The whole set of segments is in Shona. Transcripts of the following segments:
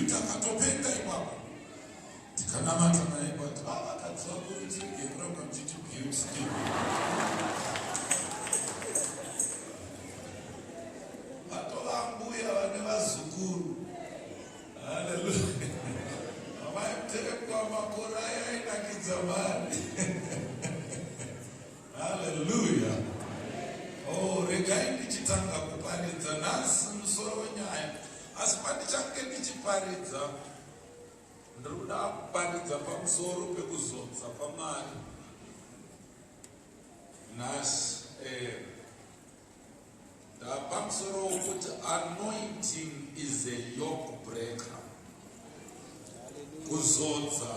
Beauty akatopenga ipapo. Tikanamata naye but ah, vakadzi vakuru tirege kuramba muchiti Beauty. Vatova mbuya vane vazukuru. Hallelujah. Amai Muterekwa makore aya ainakidza mani. Hallelujah. Oh, regai ndichitanga kuparidza nhasi musoro wenyaya. Asi pandichange ndichiparidza ndiri kuda kuparidza pamusoro pekuzodza kwaMwari nhasi eh, Ndapamusoro wokuti anointing is a yoke breaker. Kuzodza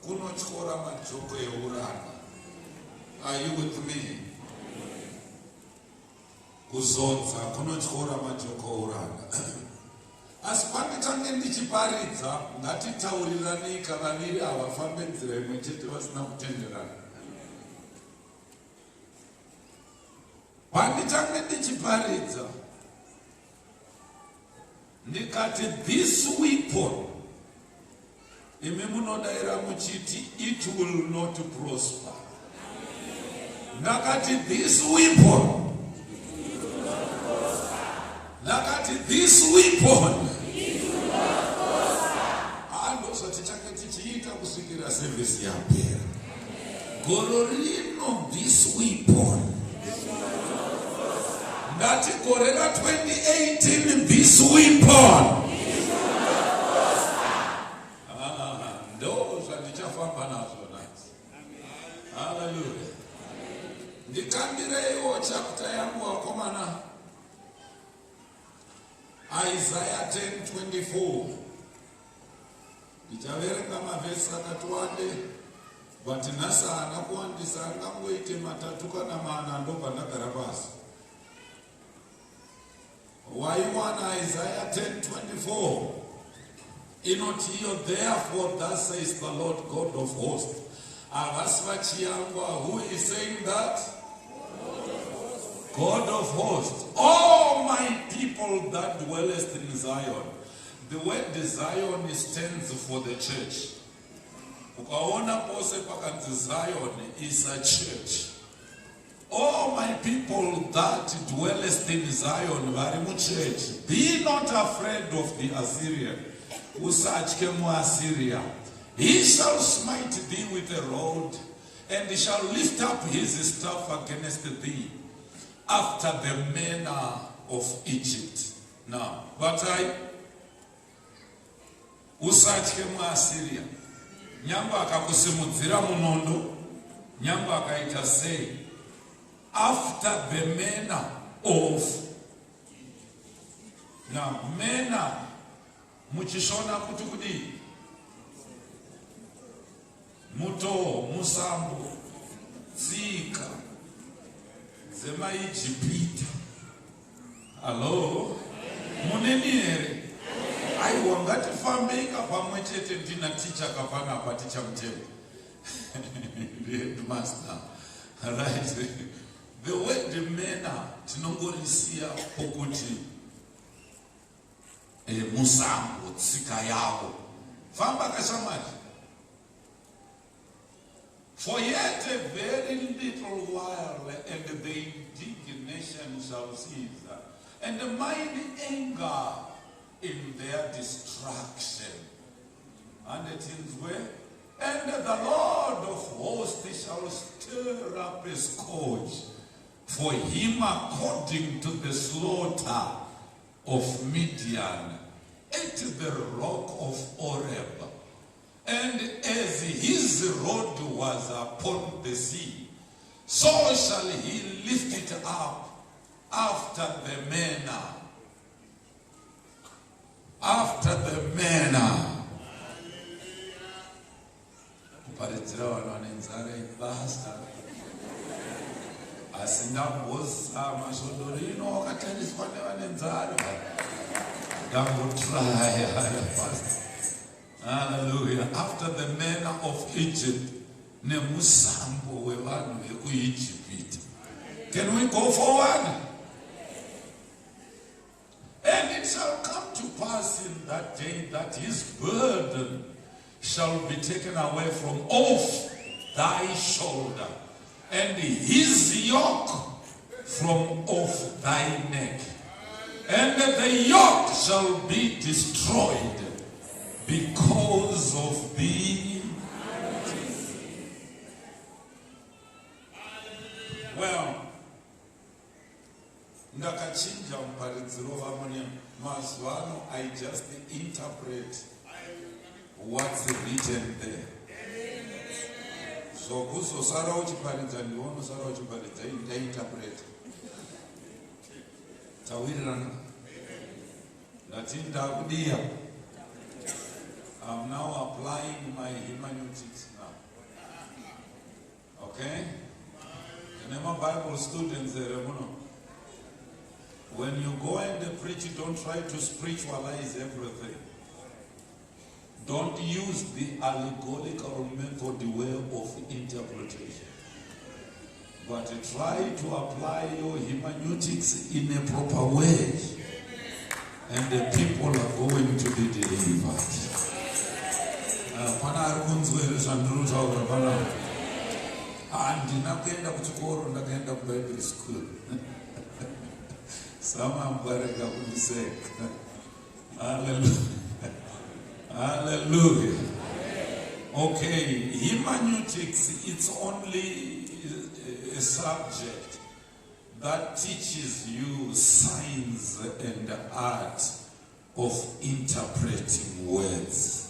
kunotyora majoko euranda. Are you with me? Kuzodza kunotyora majoko euranda. Asi pandichange ndichiparidza, ngatitauriranei kavaviri havafambe nzira imwe chete vasina kutenderana. Pandichange ndichiparidza ndikati this weapon, imi munodaira muchiti it will not prosper. Ndakati this weapon, ndakati this weapon. Ah, ndozvatichange tichiita kusvikira sevhisi yapera. Gore rino this weapon. Ndati gore ra 2018 this weapon. Ah, ndo zvandichafamba nazvo nhasi. Hallelujah. Ndikandireiwo chapter yangu vakomana. Isaiah 10:24. Ndichaverenga mavhesi akati wande but nhasi haana kuwandisa angangoite matatu kana mana ndobva ndagara pasi. Waiwana Isaiah 10:24 inoti iyo therefore thus says the Lord God of hosts. Havasi vachiyangwa who is saying that? God of hosts, all my people that dwellest in Zion. The word Zion stands for the church. Ukaona pose pakanzi Zion is a church. All my people that dwellest in Zion vari muchurch, be not afraid of the Assyrian. Usatye muAssyria. He shall smite thee with a rod and he shall lift up his staff against thee after the manner of Egypt. Now, batai usatye muAsiria, nyangwe akakusimudzira munondo, nyangwe akaita sei, after the manner of now manner muchishona kuti kudii? Mutoo, musambo, tsika dzemaIjipita. Hallo, muneni here? Aiwa, ngatifambeika pamwe chete. Ndina ticha kapanapa, ticha Mutemo ndiheadmaster. Right, the word manner tinongorisiya pokuti e, musango tsika yavo famba kashamwari for yet a very little while and the indignation shall cease and mine anger in their destruction and tinzwe and the lord of hosts shall stir up a scourge for him according to the slaughter of Midian at the rock of Oreb. And as his rod was upon the sea, so shall he lift it up after the manner. After the manner. Kuparidzira vanhu vane nzara ibasa asi ndambozama svondo rino wakatariswa nevane nzara ndambotraya. Hallelujah. After the manner of Egypt, nemusambo wevanhu vekuIjipita. Can we go forward? And it shall come to pass in that day that his burden shall be taken away from off thy shoulder, and his yoke from off thy neck. And the yoke shall be destroyed because of thee. Well, ndakachinja muparidziro vamune mazuva ano. I just interpret what's written there. Zvokuzosara uchiparidza, ndiwe unosara uchiparidza, ndainterpret. Tawirirana? Ndati ndakudiya. I'm now applying my hermeneutics now, okay? Tine maBible students here muno. When you go and preach, don't try to spiritualize everything. Don't use the allegorical method way of interpretation, but try to apply your hermeneutics in a proper way, and the people are going to be delivered. Pana ari kunzwa here zvandiri kutaura panapa? Handina kuenda kuchikoro, ndakaenda kuBible school. Samambo arega kundiseka. Haleluya, haleluya. Okay, hermeneutics, it's only a subject that teaches you science and art of interpreting words.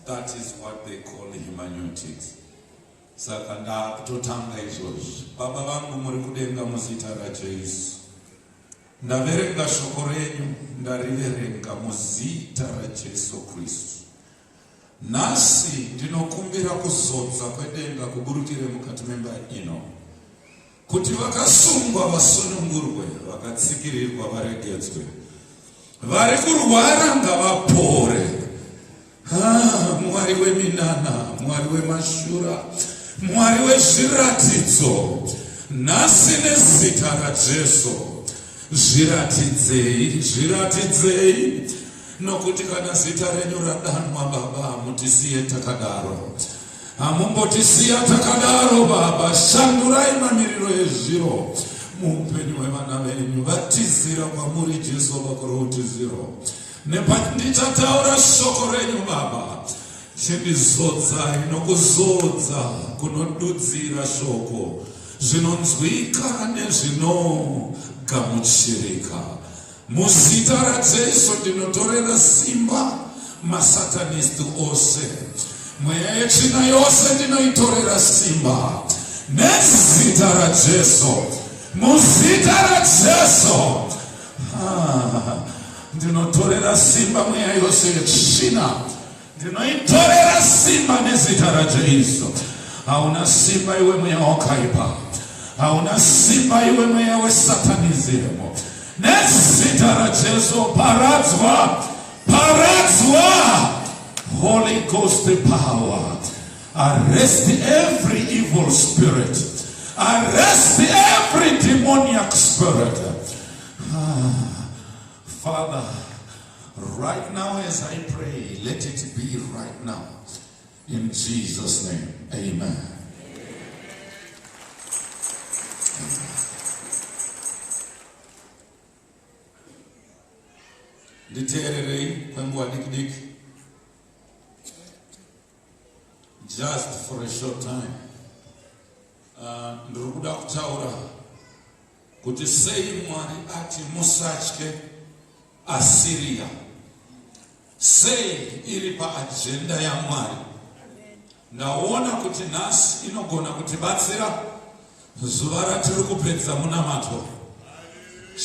That is what they call hermeneutics. Saka ndakutotanga izvozvi. Baba vangu muri kudenga, muzita raJesu, ndaverenga shoko renyu, ndariverenga muzita raJesu Kristu. Nhasi ndinokumbira kuzodza kwedenga kuburukire mukati memba ino, kuti vakasungwa vasunungurwe, vakatsikirirwa varegedzwe, vari kurwara ngavapore. Ah, Mwari weminana, Mwari wemashura, Mwari wezviratidzo, nhasi nezita raJesu zviratidzei, zviratidzei, nokuti kana zita renyu radanwa, Baba, hamutisiye takadaro, hamumbotisiya takadaro. Baba, shandurai mamiriro ezviro muupenyu hwevana venyu vatizira kwamuri. Jesu, vakuru utiziro, nepandichataura shoko renyu, Baba, chindizodzai nokuzodza kunodudzira shoko zvinonzwika nezvinogamuchirika. Muzita raJesu ndinotorera simba masatanist ose, mweya yetsvina yose ndinoitorera simba nezita raJesu. Muzita raJesu. Ah, ndinotorera simba mweya yose yetsvina, ndinoitorera simba nezita raJesu. Hauna simba iwe mweya wakaipa, hauna simba iwe mweya wesatanism. Nezita raJesu, paradzwa, paradzwa. Holy Ghost power, arrest every evil spirit, arrest every demoniac spirit. Ah, Father, right now as I pray, let it be right now. In Jesus' name, amen. Nditeererei kwenguva diki diki, just for a short time. Ndiri kuda kutaura kuti sei Mwari ati musatye Asiria, sei iri paagenda yaMwari. Ndaona kuti nhasi inogona kutibatsira zuva ratiri kupedza munamato.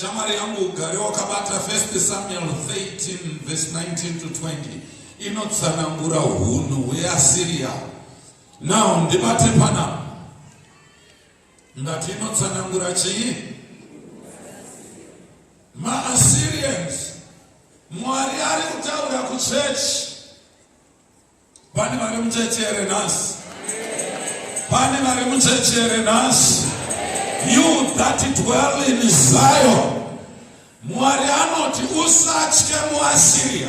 Shamwari yangu, ugare wakabata 1 Samuel 13 verse 19 to 20, inotsanangura hunhu hweAsiria. Now ndibate panapa. Ndati inotsanangura chii? MaAssyrians. Mwari ari kutaura kuchechi. Pane vari muchechi here nhasi? Pane vari muchechi here nhasi? You that dwell in Zion. Mwari anoti usatye muAsiria.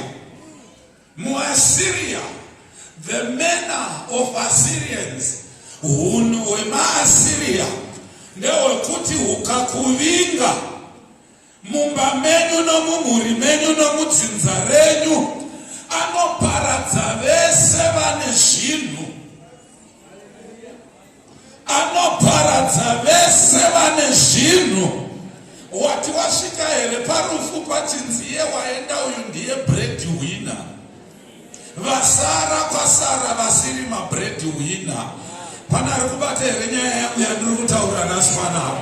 MuAsiria, the manner of Assyrians, hunhu hwemaAsiria ndehwekuti hukakuvinga mumba menyu nomumhuri menyu nomudzinza renyu, anoparadza vese vane zvinhu. Anoparadza vese vane zvinhu. Wati wasvika here parufu pachinzi iye waenda uyu ndiye bread winner. Vasara kwasara vasiri mabread winner. Pana ari kubata here nyaya yangu yandiri kutaura nhasi panapa?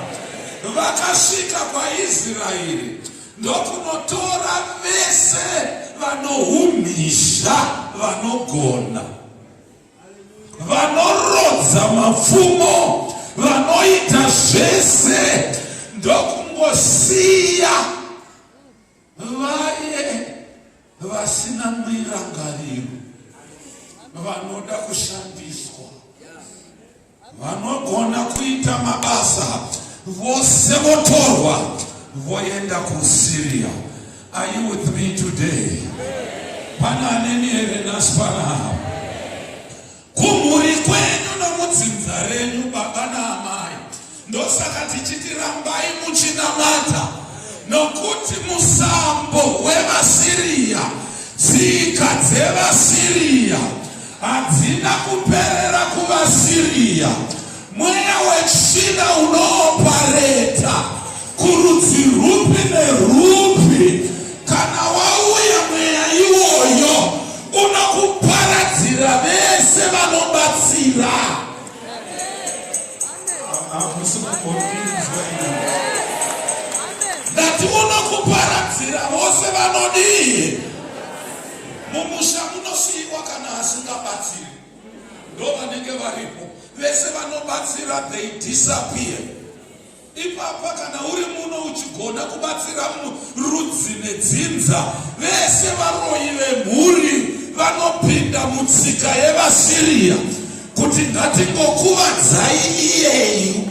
Vakasvika kwaIsraeri ndokunotora vese vanohumhizha vanogona. Vanorodza mapfumo, vanoita zvese, ndokungosiya vaye vasina mirangariro, vanoda kushandiswa, vanogona kuita mabasa, vose votorwa voenda kuSyria. Are you with me today? Pana aneni here nhasi panapa? Kumhuri kwenyu nomudzinza renyu baba naamai. Ndosaka tichiti rambai muchinamata nokuti musambo wevaSiriya, tsika dzevaSiriya hadzina kuperera kuvaSiriya. Mweya wetsvina unoopareta kurudzi rwupi nerwupi. Kana wauya mweya iwoyo unokuparadzira vese vanobatsira. Ndati unokuparadzira vose vanodii? Mumusha munosiyiwa kana asingabatsiri. Ndo vanenge varipo. Vese vanobatsira they disappear. Ipapa kana uri muno uchigona kubatsira rudzi nedzinza, vese varoyi vemhuri vanopinda mutsika yevaSiria kuti ngatingokuvadzai iyeyu.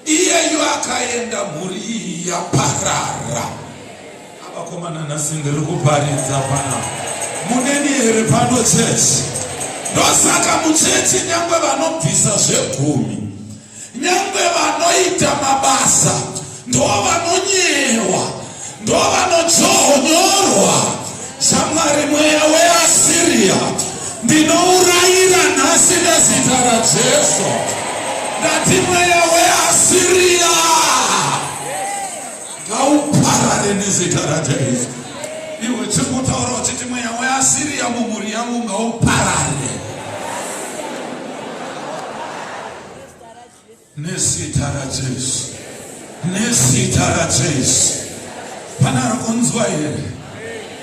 Iyeyu akaenda mhuri iyi yaparara. Vakomana nhasi ndiri kuparidza panapa. Muneni here pano chechi? Ndosaka muchechi nyangwe vanobvisa zvegumi, nyangwe vanoita mabasa, ndo vanonyewa, ndo vanochohonyorwa. Shamwari, mweya weAsiria ndinourayira nhasi nezita raJesu. Ndati mweya weAsiria ngauparare nezita raJesu. Iwe chimbotaura uchiti mweya weAsiria mumhuri yangu ngauparare nezita raJesu, nezita raJesu. Pana ari kunzwa here?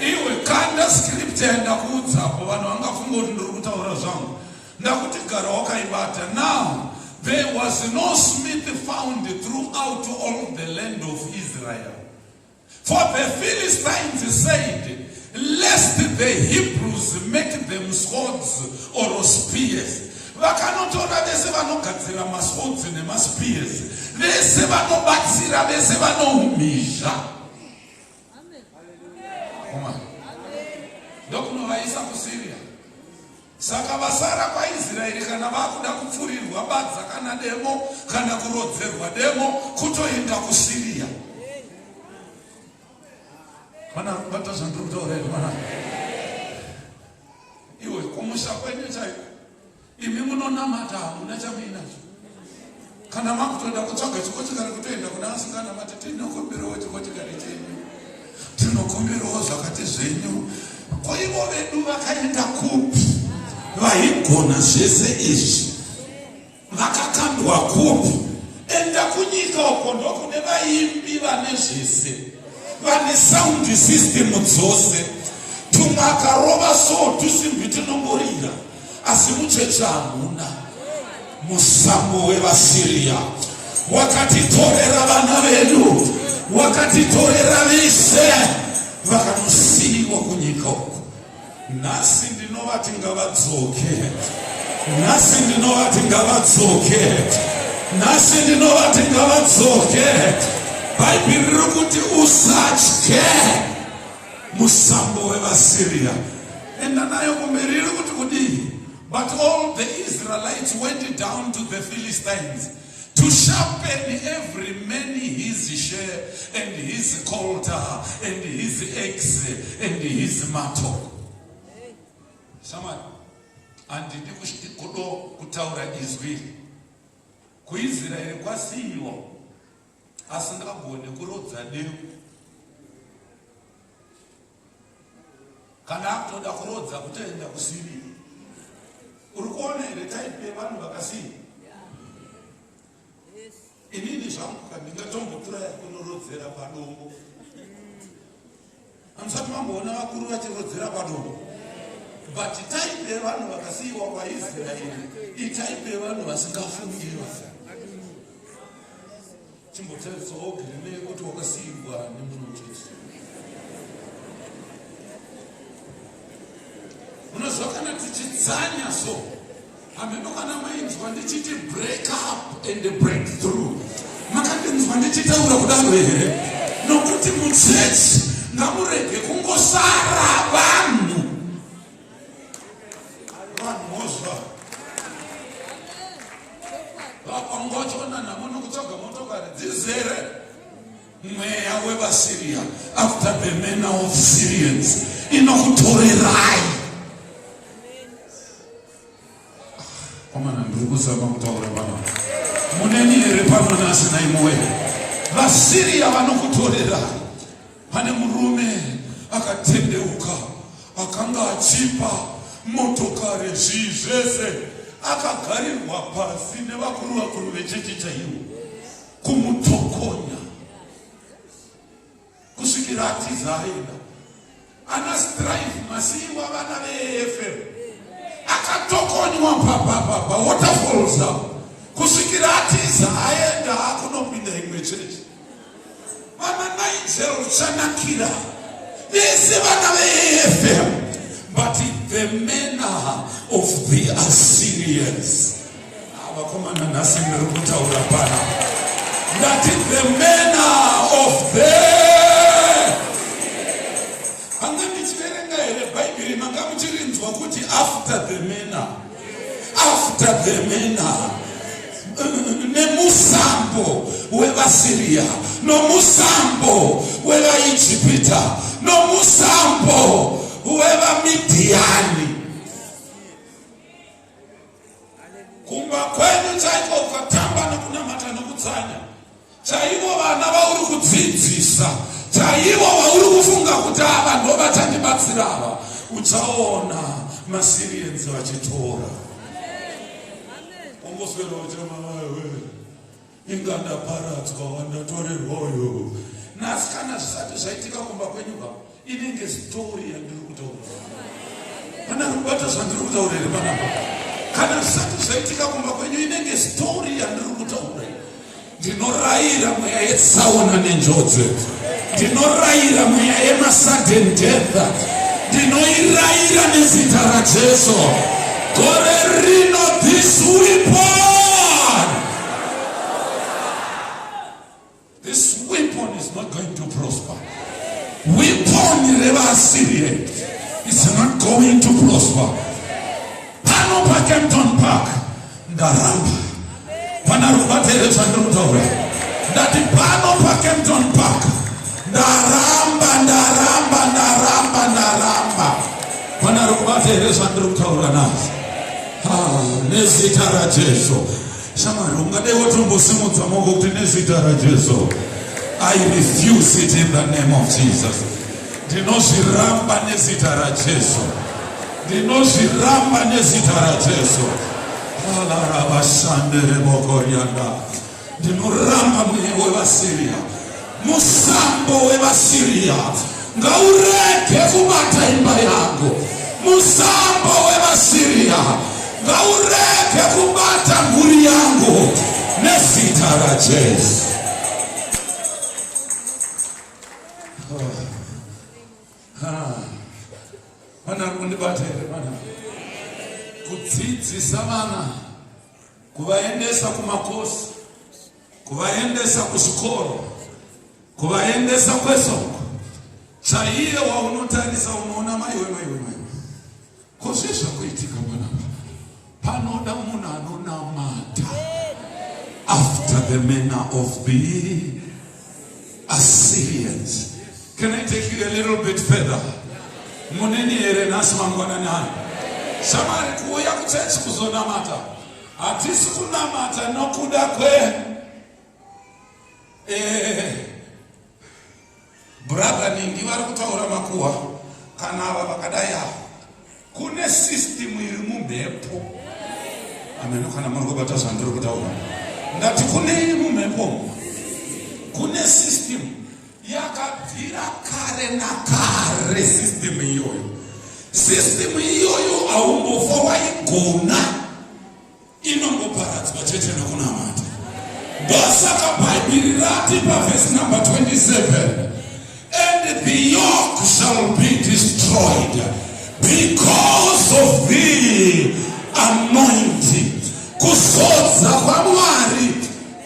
Iwe kanda script yandakuudzapo, vanhu vangafunga kuti ndiri kutaura zvangu. Ndakuti gara wakaibata. Now there was no smith found throughout all the land of Israel. For the Philistines said, lest the Hebrews make them swords or spears. Vakanotora vese vanogadzira maswords nemaspears, vese vanobatsira, vese vanoumhizha. Ndokunovaisa kuSyria. Saka vasara kwaIsraeri kana vakuda kupfurirwa badza kana demo kana kurodzerwa demo kutoenda kuSyria. Pana kubata zvandiri kutaura here mwana? Iwe kumusha kwenyu chaiko imi munonamata hamuna chamuinacho. Kana makutoda kutsvaga chikochikari kutoenda kuna asinganamati tinokumbirawo chikochikari chenyu, tinokumbirawo zvakati zvenyu. Ko ivo vedu vakaenda kupi? Vaigona zvese izvi vakakandwa kupi? Enda kunyika uko ndokune vaimbi vane zvese, vane sound system dzose. Tumwe akarova so tusimbi tinongorira, asi mucheche hamuna. Musambo wevaSiria wakatitorera vana vedu, wakatitorera vese vakanosiyiwa kunyika uko. Nhasi ndinovati ngavadzoke, nhasi ndinovati ngavadzoke, nhasi ndinovati ngavadzoke. Bhaibheri riri kuti usatye musambo wevaSyria. Enda nayo kumberi iri kuti kudii? But all the Israelites went down to the Philistines to sharpen every man his share and his coulter and his axe and his mattock. Shamwari, handidi kudo kutaura izwi iri. KuIsraeri kwasiyiwa asingagone kurodza deu. Kana akutoda kurodza kutoenda kuSyria. Uri kuona here type yevanhu vakasiyiwa? Inini zvangu kandingatomboturaya kunorodzera padombo. Hamusati mamboona vakuru vachirodzera padombo. But type yevanhu vakasiyiwa kwaIsraeri itype yevanhu vasingafungi vasa. Chimbotariswawo girime yekuti wakasiyiwa nemunhu chete. Munoziva kana tichitsanya so hameno kana mainzwa ndichiti break up and break through makandinzwa ndichitaura kudaro here nokuti muchechi ngamurege kungosara vanhu vanhu mozva vapanga vachiona nhamo nokutsvaga motokari dzizere Mweya wevaSyria after the manner of Syrians inokutorerai. Komana ndiri kuzama kutaura pano. Muneni here pano nhasi naimuwe? VaSyria vanokutorerai. Pane murume akatendeuka akanga achipa motokari zvii zvese akagarirwa pasi nevakuru vakuru vechechi chaivo kumutokonya kusvikira atiza aenda ana strive masiiwa vana veafm akatokonywa pawaterfalls apo kusvikira atiza aenda akunopinda imwe chechi vana nigel chanakira vese vana veafm but the manner of the assyrians Vakomana nhasi ndiri kutaura pana ndati the manner of the anga ndichiverenga here bhaibheri manga muchirinzwa kuti after the manner after the manner nemusambo wevasiriya nomusambo wevaijipita nomusambo wevamidhiyani Kumba kwenyu chaiko ukatamba nekunamata nekutsanya chaivo vana vauri kudzidzisa chaivo vauri kufunga kuti ava ndo vachandibatsira ava uchaona masirienzi vachitora ongoswera uchema wewe inga ndaparadzwa wandatorerwa uyo nhasi kana zvisati zvaitika kumba kwenyu ka inenge story yandiri kutaura pana kubata zvandiri kutaura here panapa kana zvisati zvaitika kumba kwenyu inenge story yandiri kutaura ndinorayira mweya yetsaona nenjodzi ndinorayira mweya yemasudden death ndinoirayira nezita rajesu gore rino this weapon This weapon is not going to prosper. Weapon revaAssyria is not going to prosper. Pano paKempton Park ndaramba. Pana rubate here zvandiri kutaura. Ndati pano paKempton Park ndaramba ndaramba ndaramba ndaramba. Pana rubate here zvandiri kutaura nhasi. Ah, nezita raJesu. Shamwari, ungadai watombosimudza maoko kuti nezita raJesu, I refuse it in the name of Jesus. Ndinozviramba nezita raJesu. Ndinozviramba nezita raJesu. Alarabashanderebokorianda. Ndinoramba mweya wevaSiria, musambo wevaSiria ngaurege kubata imba yangu, musambo wevaSiria ngaurege kubata mhuri yangu nezita raJesu. Pana kundibata here pana kudzidzisa vana kuvaendesa kumakosi kuvaendesa kuzvikoro. Kuvaendesa kwese uko chaiye waunotarisa unoona maiwe maiwe maiwe ko zvii zvakuitika panapa panoda munhu anonamata after the manner of the Assyrians. Can I take you a little bit further? Muneni here nhasi mangwanani ano? Shamwari kuuya kuchechi kuzonamata. Hatisi kunamata nokuda kwe eh, brother Ningi vari kutaura makuhwa kana ava vakadai ava. Kune system iri mumhepo. Ameno kana muri kubata zvandiri kutaura. Ndati kune iri mumhepo. Kune system yakabvira kare nakare system iyoyo. System iyoyo haumbofa waigona inongoparadzwa chete nokunamata. Ndosaka Bhaibheri rati pavhesi number 27 and the yoke shall be destroyed because of the anointing. Kuzodza kwaMwari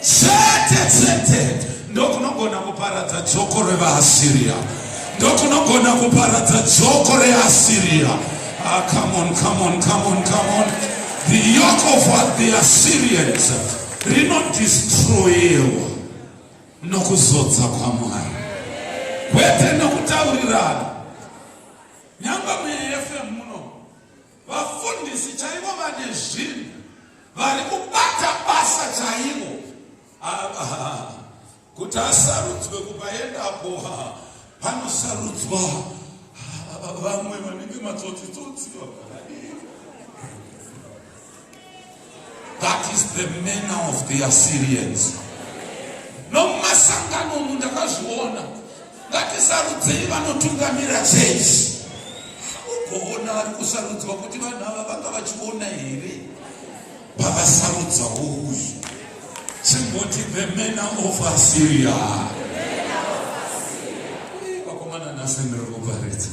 chete chete ndokunogona kuparadza joko revaasiria ndokunogona kuparadza joko reasiria ah, come on, come on, come on, come on. The yoke of what the Assyrians rinodestroyewa nokuzodza kwaMwari kwete nokutaurirana nyangwe muAFM muno Vafundisi chaivo vane zvinhu vari kubata basa chaivo kuti asarudzwe kupaendapo panosarudzwa vamwe vanenge matsotsitsotsi. That is the manner of the Assyrians. Nomumasangano umu ndakazviona. Ngatisarudzei vanotungamira chechi. Ugoona vari kusarudzwa kuti vanhu ava vanga vachiona here pavasarudzawo uyu. Chimboti the manner of Assyria. Vakomana nhasi ndiri kuparidza.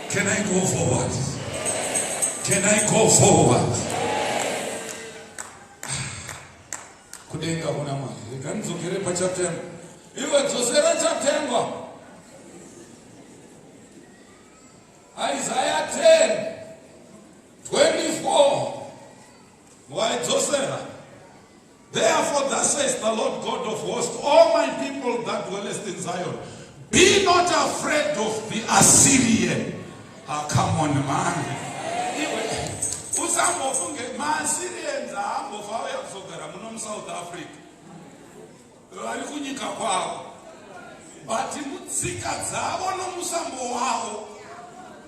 Can I go forward? Can I go forward? Kudenga kuna Mwari. Rega ndidzokere pachatengwa. Iwe dzosera chatengwa. Isaiah 10 24 waidzosera. Therefore, thus says the Lord God of hosts, all my people that dwellest in Zion, be not afraid of the Assyrian. Ah, come on, man. Iwe, usambofunge maAssyrians haambofa auya kuzogara muno muSouth Africa. Vari kunyika kwavo. But mutsika dzavo nomusambo wavo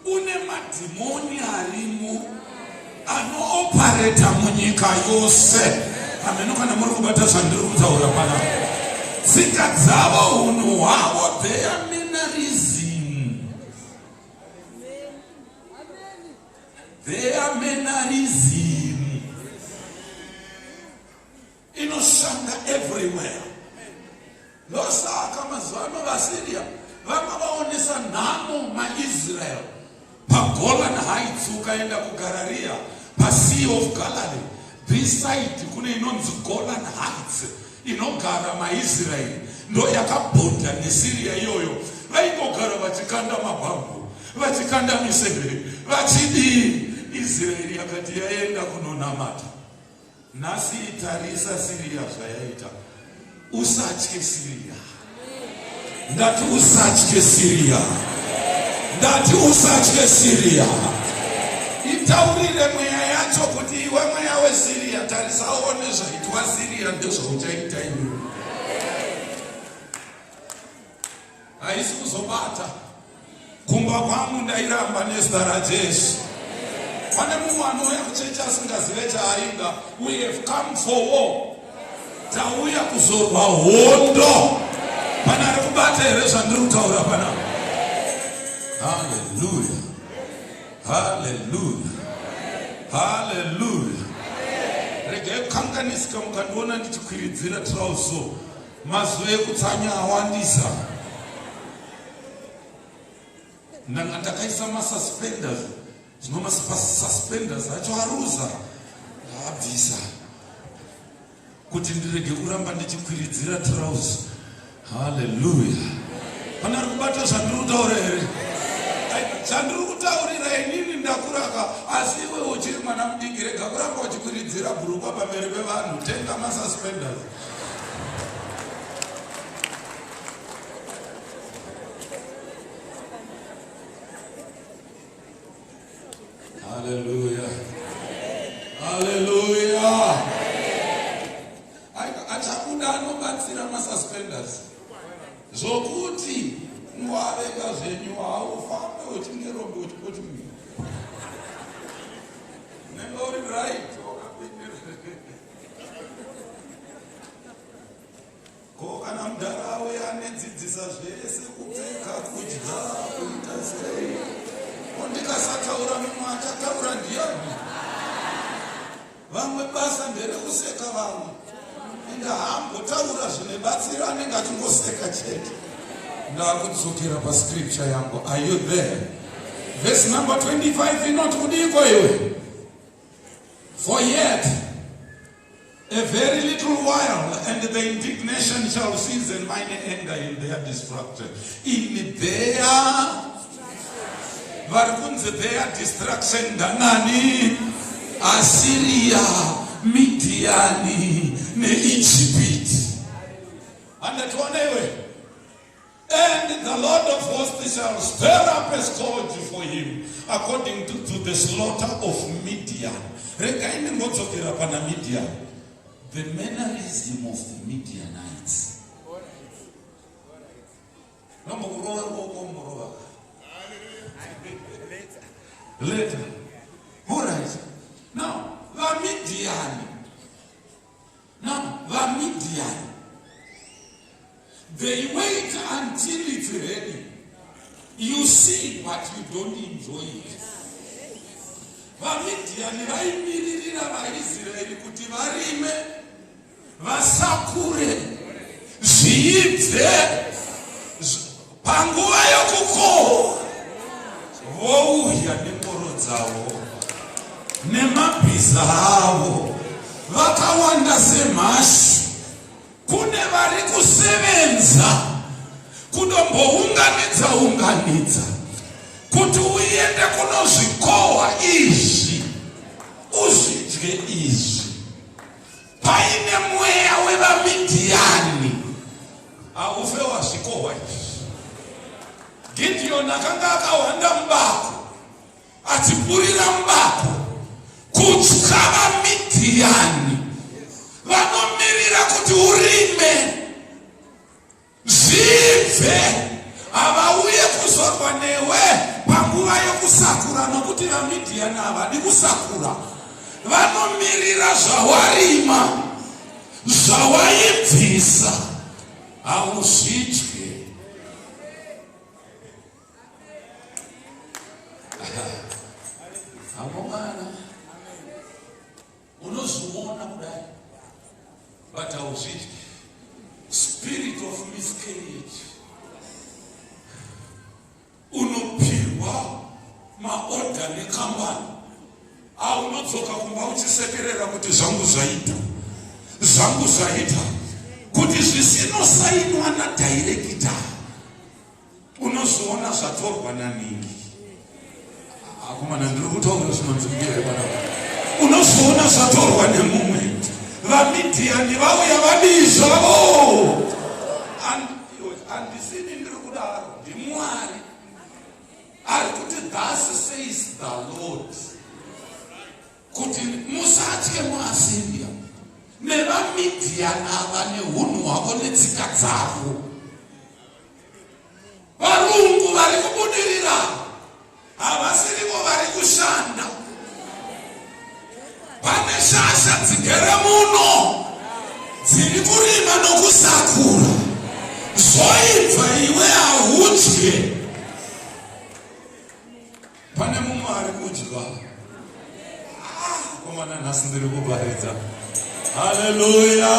une madhimoni arimo anoopareta munyika yose. Hameno kana muri kubata zvandiri kutaura panapa. Tsika dzavo, hunhu hwavo, their mannerism. Their mannerism. Inoshanda everywhere. Ndosaka mazuva ano vaSyria vanga vaonesa nhamo maIsrael paGolan Heights. Ukaenda kuGararia paSea of Galilee, this side kune inonzi Golan Heights inogara maIsrael, ndo yakabhodha neSyria iyoyo. Vaingogara vachikanda mabhambu, vachikanda miseve, vachidii. Israeri yakati yaenda kunonamata. Nhasi tarisa Syria zvayaita. Usatye Syria. Ndati usatye Syria. Ndati usatye Syria. Itaurire mweya yacho kuti iwe mweya weSyria tarisa uone zvaitwa Syria ndezvauchaita iwe. Haisi kuzobata. Kumba kwangu ndairamba nezita raJesu. Pane mumwe anouya kuchechi asingazive chaaida. We have come for war. Tauya kuzorwa hondo. Pane ari kubata here zvandiri kutaura panapa? Hallelujah. Hallelujah. Hallelujah. Regai kukanganisika mukandiona ndichikwiridzira trouso. Mazuva ekutsanya awandisa. Ndanga ndakaisa masuspenders. Zvino masuspenders acho aruza. Abvisa. Kuti ndirege kuramba ndichikwiridzira trouse. Haleluya. Pane ari kubata zvandiri kutaura here? Zvandiri kutaurira inini ndakuraka asi iwe uchiri mwana mudiki rega kuramba uchikwiridzira bhurukwa pamberi pevanhu tenga masuspenders. Haleluya. Haleluya. Achabuda anobatsira masuspenders. Zvokuti kungoavenga zvenyu haufambe uchingerombe uchipoti unenge uri right wakapindira. Ko kana mudhara auya anedzidzisa zvese kupfeka kudya kuita sei ko ndikasataura mumwe achataura ndiyani vamwe basa nderekuseka vamwe ende haambotaura zvine batsiro anenge achingoseka chete ndakudzokera pascripture yangu are you there verse number 25 inoti kudiiko iwe for yet A very little while, and the indignation shall cease, and mine anger in their destruction. In their vari kunzi their destruction ndanani Assyria, Midiani neIjipiti. Handationa iwe. And the Lord of hosts shall stir up a scourge for him according to, to the slaughter of Midian. Regai ndimbodzokera pana Midian. The mannerism of the Midianites. Nombokurova ruoko mborova. Later. All right. Now, vaMidiani Now, vaMidiani, they wait until it's ready. You see, but you don't enjoy it. VaMidiani vaimiririra vaIsraeri kuti varime, vasakure, zviibve panguva yokukohwa vouya nengoro dzavo nemabhiza avo vakawanda semhashu kune vari kusevenza kudombounganidza unganidza kuti uende kunozvikohwa izvi uzvidye izvi Paine mweya wevaMidhiani haufe wazvikohwa izvi. Gidhiyoni akanga akahwanda mubako achipurira mubako kutya vaMidhiani vanomirira kuti urime Zvibve, havauye kuzorwa newe panguva yokusakura, nokuti vaMidhiani havadi kusakura. Vanomirira zvawarima, zvawaibvisa, hauzvidye. Akomana, Unozviona kudai but hauzvidyi. Spirit of miscarriage. Unopihwa maorder nekambani aunodzoka kumba uchisekerera kuti zvangu zvaita zvangu zvaita kuti zvisinosainwa nadhairekita Unozoona zvatorwa naningi. Akomana ndiri kutaura zvinonzwika here panapa? Unozoona zvatorwa nemumwe. VaMidhiani vauya vadii zvavo? Handisini ndiri kudaro, ndiMwari ari kuti thus says the Lord kuti musatye muAsiria nevaMidhiani ava nehunhu hwavo netsika dzavo. Varungu vari kubudirira havasirivo vari kushanda. Pane shasha dzigere muno dziri kurima nokusakura zvoibva iwe haudye. Pane mumwe ari kudya. Ah, komana nhasi ndiri kuparidza. Haleluya.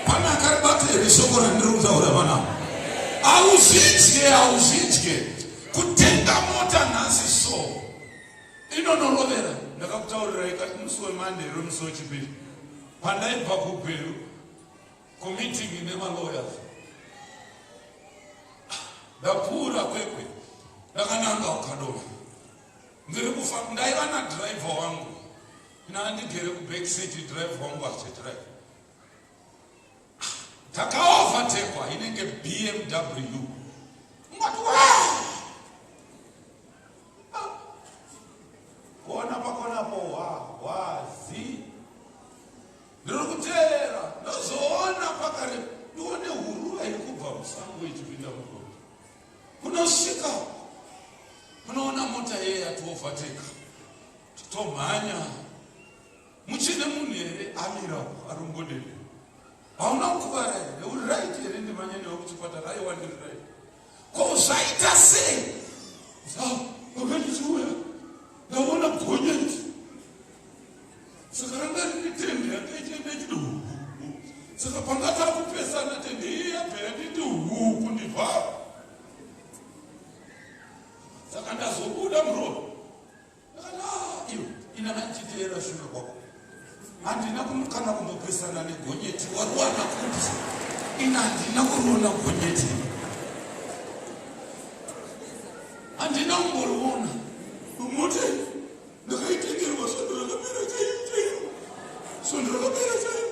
Pane akaribata here shoko randiri kutaura panapa? Hauzvidye, hauzvidye. Kutenga mota nhasi so inonorovera. Ndakakutaurirai musi weMonday here musi wechipiri pandaibva kuGweru kumeeting nemalawyers. Ndapfuura Kwekwe ndakananga kuKadoma. Ndiri kufa ndaiva nadriver wangu. Ndandigere kuback seat driver wangu achidrive. Takaovertekwa inenge BMW. Ungati wa Kona pakona po hwa hwa zi. Ndiri kuteera ndozoona pakare ndione huruva iri kubva musango ichipinda muroad. Kunosvika kunoona mota iye yatiovateka. Tomhanya. Muchine munhu here amira arongodede. Hauna kukuvara here? Uri right here ndimhanye newe kuchipatara? Aiwa ndiri right. Ko zvaita sei? Baba ndichiuya ndaona gonyeti saka ranga riri tende yanga ichienda ichiti hu saka panga takupesana tende iye yabva yanditi hu kundivhara saka ndazobuda muroad Ndakati ah iwe ina ndichiteera shure kwako. Handina kana kumbopesana negonyeti wariwana kupi? Ina handina kuriona gonyeti. Handina kumboriona. Moti ndakaitengerwa svondo rakapera chaiyo chaiyo. Svondo rakapera chaiyo.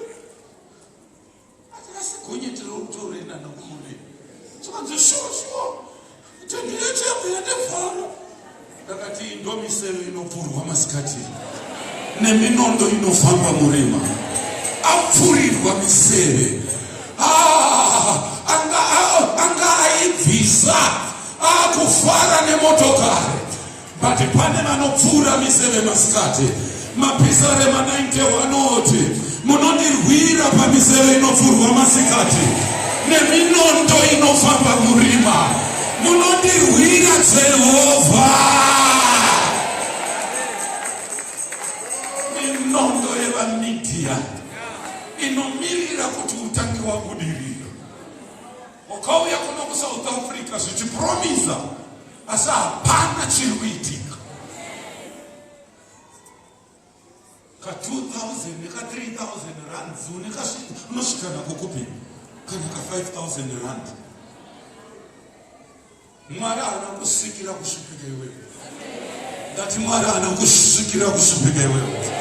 Asi gonyeti rokutorena nokumune. Zvikanzi shuwa shuwa. Tende yacho yabva yandivhara. Ndakati ndomiseve inopfurwa masikati neminondo inofamba murima. Apfurirwa miseve. Ah, anga anga aibvisa akufara nemotokari. But pane vanopfuura miseve masikati. Mapisarema 91 oti munondirwira pamiseve inopfurwa masikati neminondo inofamba murima. Munondirwira Jehovha. Minondo yevaMidhiya inomirira kuti utange wabudirira. Wakauya kuno kuSouth Africa zvichipromisa asi hapana chiri kuitika. Ka 2000 neka 3000 rands unosvika nako kupi? Kana ka 5000 rand. Mwari haana kusvikira kusvipika iwewe. Ndati Mwari haana kusvikira kusvipika iwewe.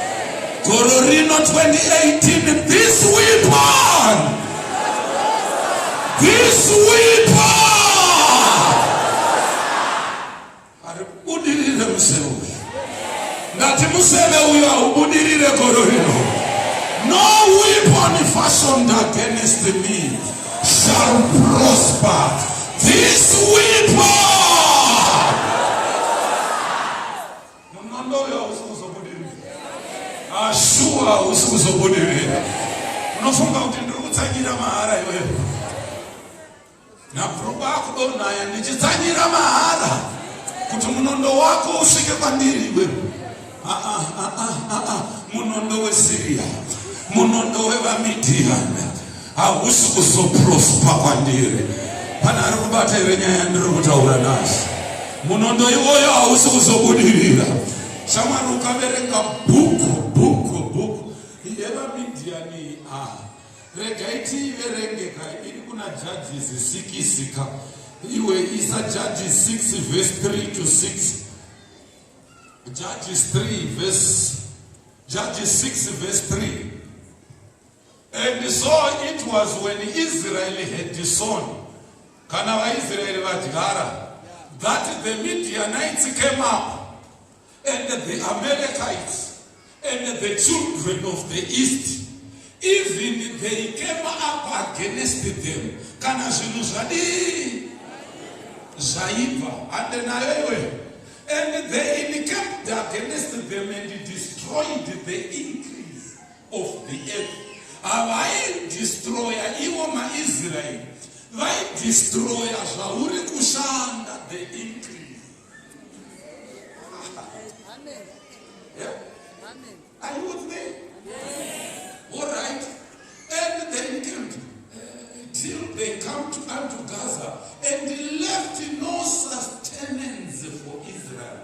Goro rino 2018 this weapon this weapon haribudirire museve uyu. Ndati museve uyu haubudirire goro rino. No weapon fashioned against me shall prosper. This weapon munondo uyo hausi kuzobudirira. Ashuwa hausi kuzobudirira. Unofunga kuti ndiri kutsanyira mahara iwewe? Nabhurukwa akudonhaya ndichitsanyira mahara kuti munondo wako usvike kwandiri iwewe. Ah, ah, ah, ah, ah. Munondo weSyria, munondo wevaMidhiani hausi kuzoprospa kwandiri. Pane ari kubata here nyaya yandiri kutaura nhasi? Munondo iwoyo hausi kuzobudirira. Shamwari, ukaverenga bhuku bhuku bhuku yevaMidhiani ah Regai tiiverenge ka iri kuna Judges 6 ka. Iwe isa Judges 6 verse 3 to 6. Judges 3 verse Judges 6 verse 3. And so it was when Israel had sown, kana vaIsraeri vadyara, that the Midianites came up and the Amalekites and the children of the east even they came up against them kana zvinhu zvadii zvaibva hande nayo iwe and they encamped against them and destroyed the increase of the earth havaidestroya ivo maisraeri vaidestroya zvauri kushanda the increase Amen. Yeah? Amen. Are you with me? Yes. All right. And they encamped till they come to unto Gaza and left no sustenance for Israel,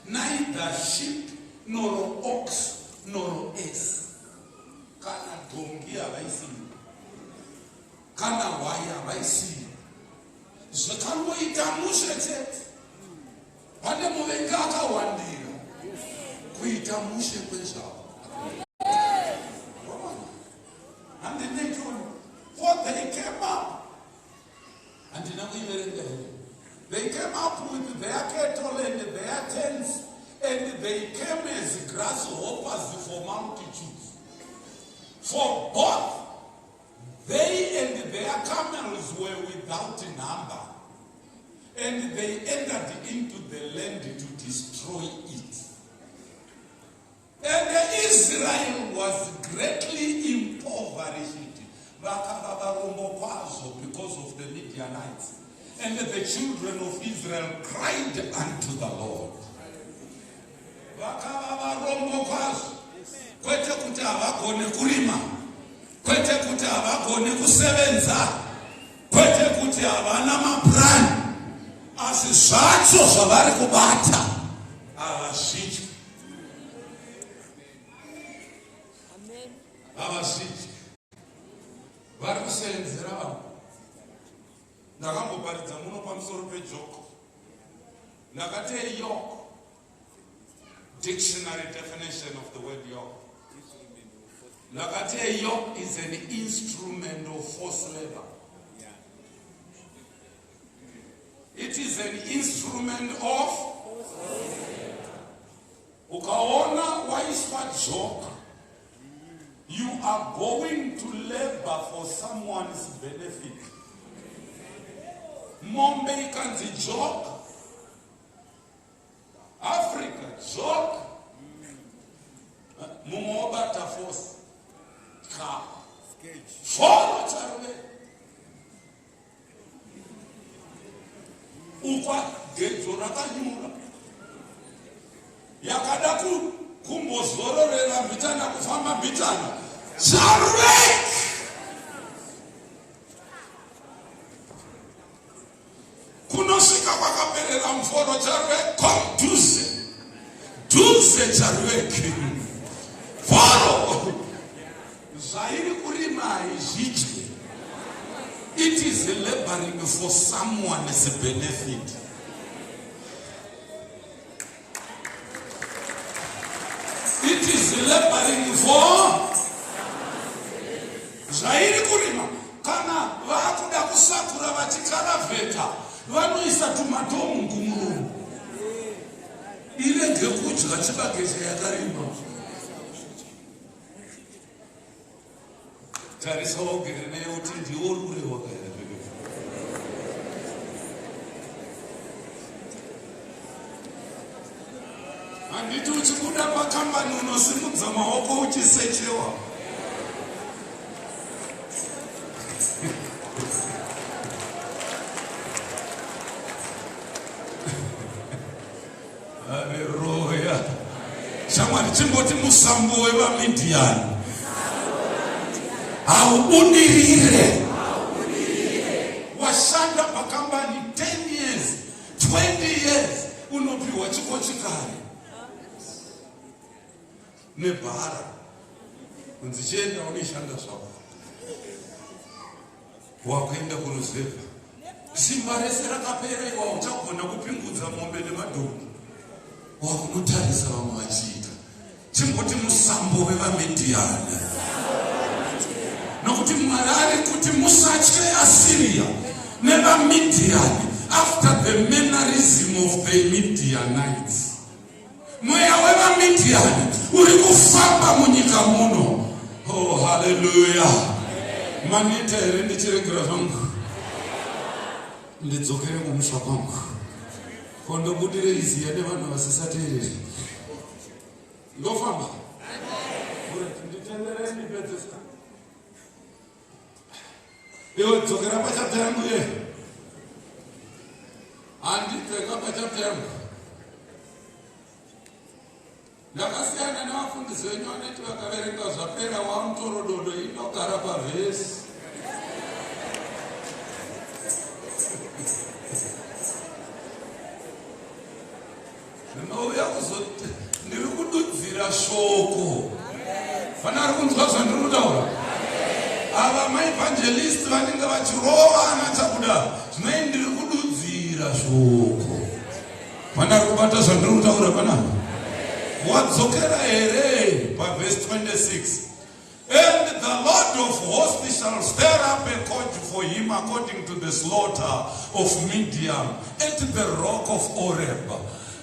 neither sheep nor ox nor ass. Kana dhongi havaisiyi, kana hwai havaisiyi. Zvakangoita Kuita mushe chete. Pane muvengi akawandira kuita mushe kwezvavo. Handinechoni. For they came up. Handina kuiverenga here. They came up with their cattle and their tents and they came as grasshoppers for multitudes. For both they and their camels were without number. And they entered into the land to destroy it. And Israel was greatly impoverished. Vakava varombo kwazvo because of the Midianites. And the children of Israel cried unto the Lord. Vakava varombo kwazvo. Kwete kuti havagone kurima. Kwete kuti havagone kusevenza. Kwete kuti havana mapurani. Asi zvacho zvavari kubata havazvidyi. Havazvidyi. Vari kusevenzera vanhu. Ndakamboparidza muno pamusoro pejoko. Ndakati a yoke. Dictionary definition of the word yoke. Ndakati a yoke is an instrument of forced labor. It is an instrument of ukaona waiswa joke you are going to labor for someone's benefit. Mombe ikanzi joke, Africa joke, mumwe wobata force ka foro charuve ukwa gejo rakanyura yakada kumbozororera mbichana kufamba mbichana charek kunosvika kwakaperera muforo charek kom dhuze dhuze charek foro zvairi kurima haizvidye. It is laboring for someone's benefit. It is laboring for zvairi kurima. Kana vakuda kusakura vachikaravheta vanoisa tumatomu kumuromo irege kudya chibage chayakarima. Tarisa waugere naye uti ndiwe uri kurehwa kaera. Handiti uchibuda pakambani unosimudza maoko uchisechewa. Haleluya. Shamwari chimboti musambo wevaMidhiani haubudirire. Washanda pakambani 10 years, 20 years unopiwa chikochikari nebhara kunzi chienda unoshanda zvako. Wakuenda kuruzevha simba rese rakapera iwa uchagona kupingudza mombe nemadhongi wakunotarisa vamwe vachiita. Chimboti musambo wevaMidhiani, nokuti Mwari ari kuti musatye Assyria nevaMidhiani after the mannerism of the Midianites. Mweya wevaMidhiani uri kufamba munyika muno. Oh, haleluya. Maneta here ndichiregera zvangu ndidzokere kumusha kwangu ko ndobudire iziya nevanhu vasisateereri ndofamba nditenderei ndipedzesa iwe dzokera pachapta yangu ye handibveka pachapta yangu ndakasiyana nevafundisi venyu vanoti vakaverenga zvapera wamutorododo inogara pavhesi ndinouya kuzoti ndiri kududzira shoko pane ari kunzwa zvandiri kutaura ava maevangelist vanenge vachirova ana chakuda zvinoi ndiri kududzira. shoko. Pane ari kubata zvandiri kutaura panapa? Wadzokera here pavhesi 26? And the Lord of hosts shall stir up a coach for him according to the slaughter of Midian at the rock of Oreb.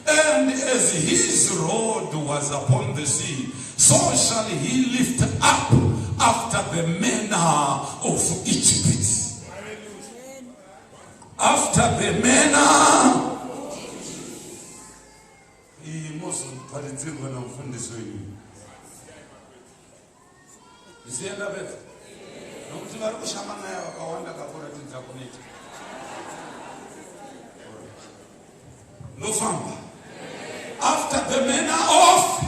And as his rod was upon the sea, so shall he lift up after the manner of Egypt. After the manner. Iyi mozoparidzirwa namufundisi wenyu. Ndisiye ndapedza. Nokuti vari kushama naye vakawanda kakuratidza kuneta. Ndofamba. After the manner of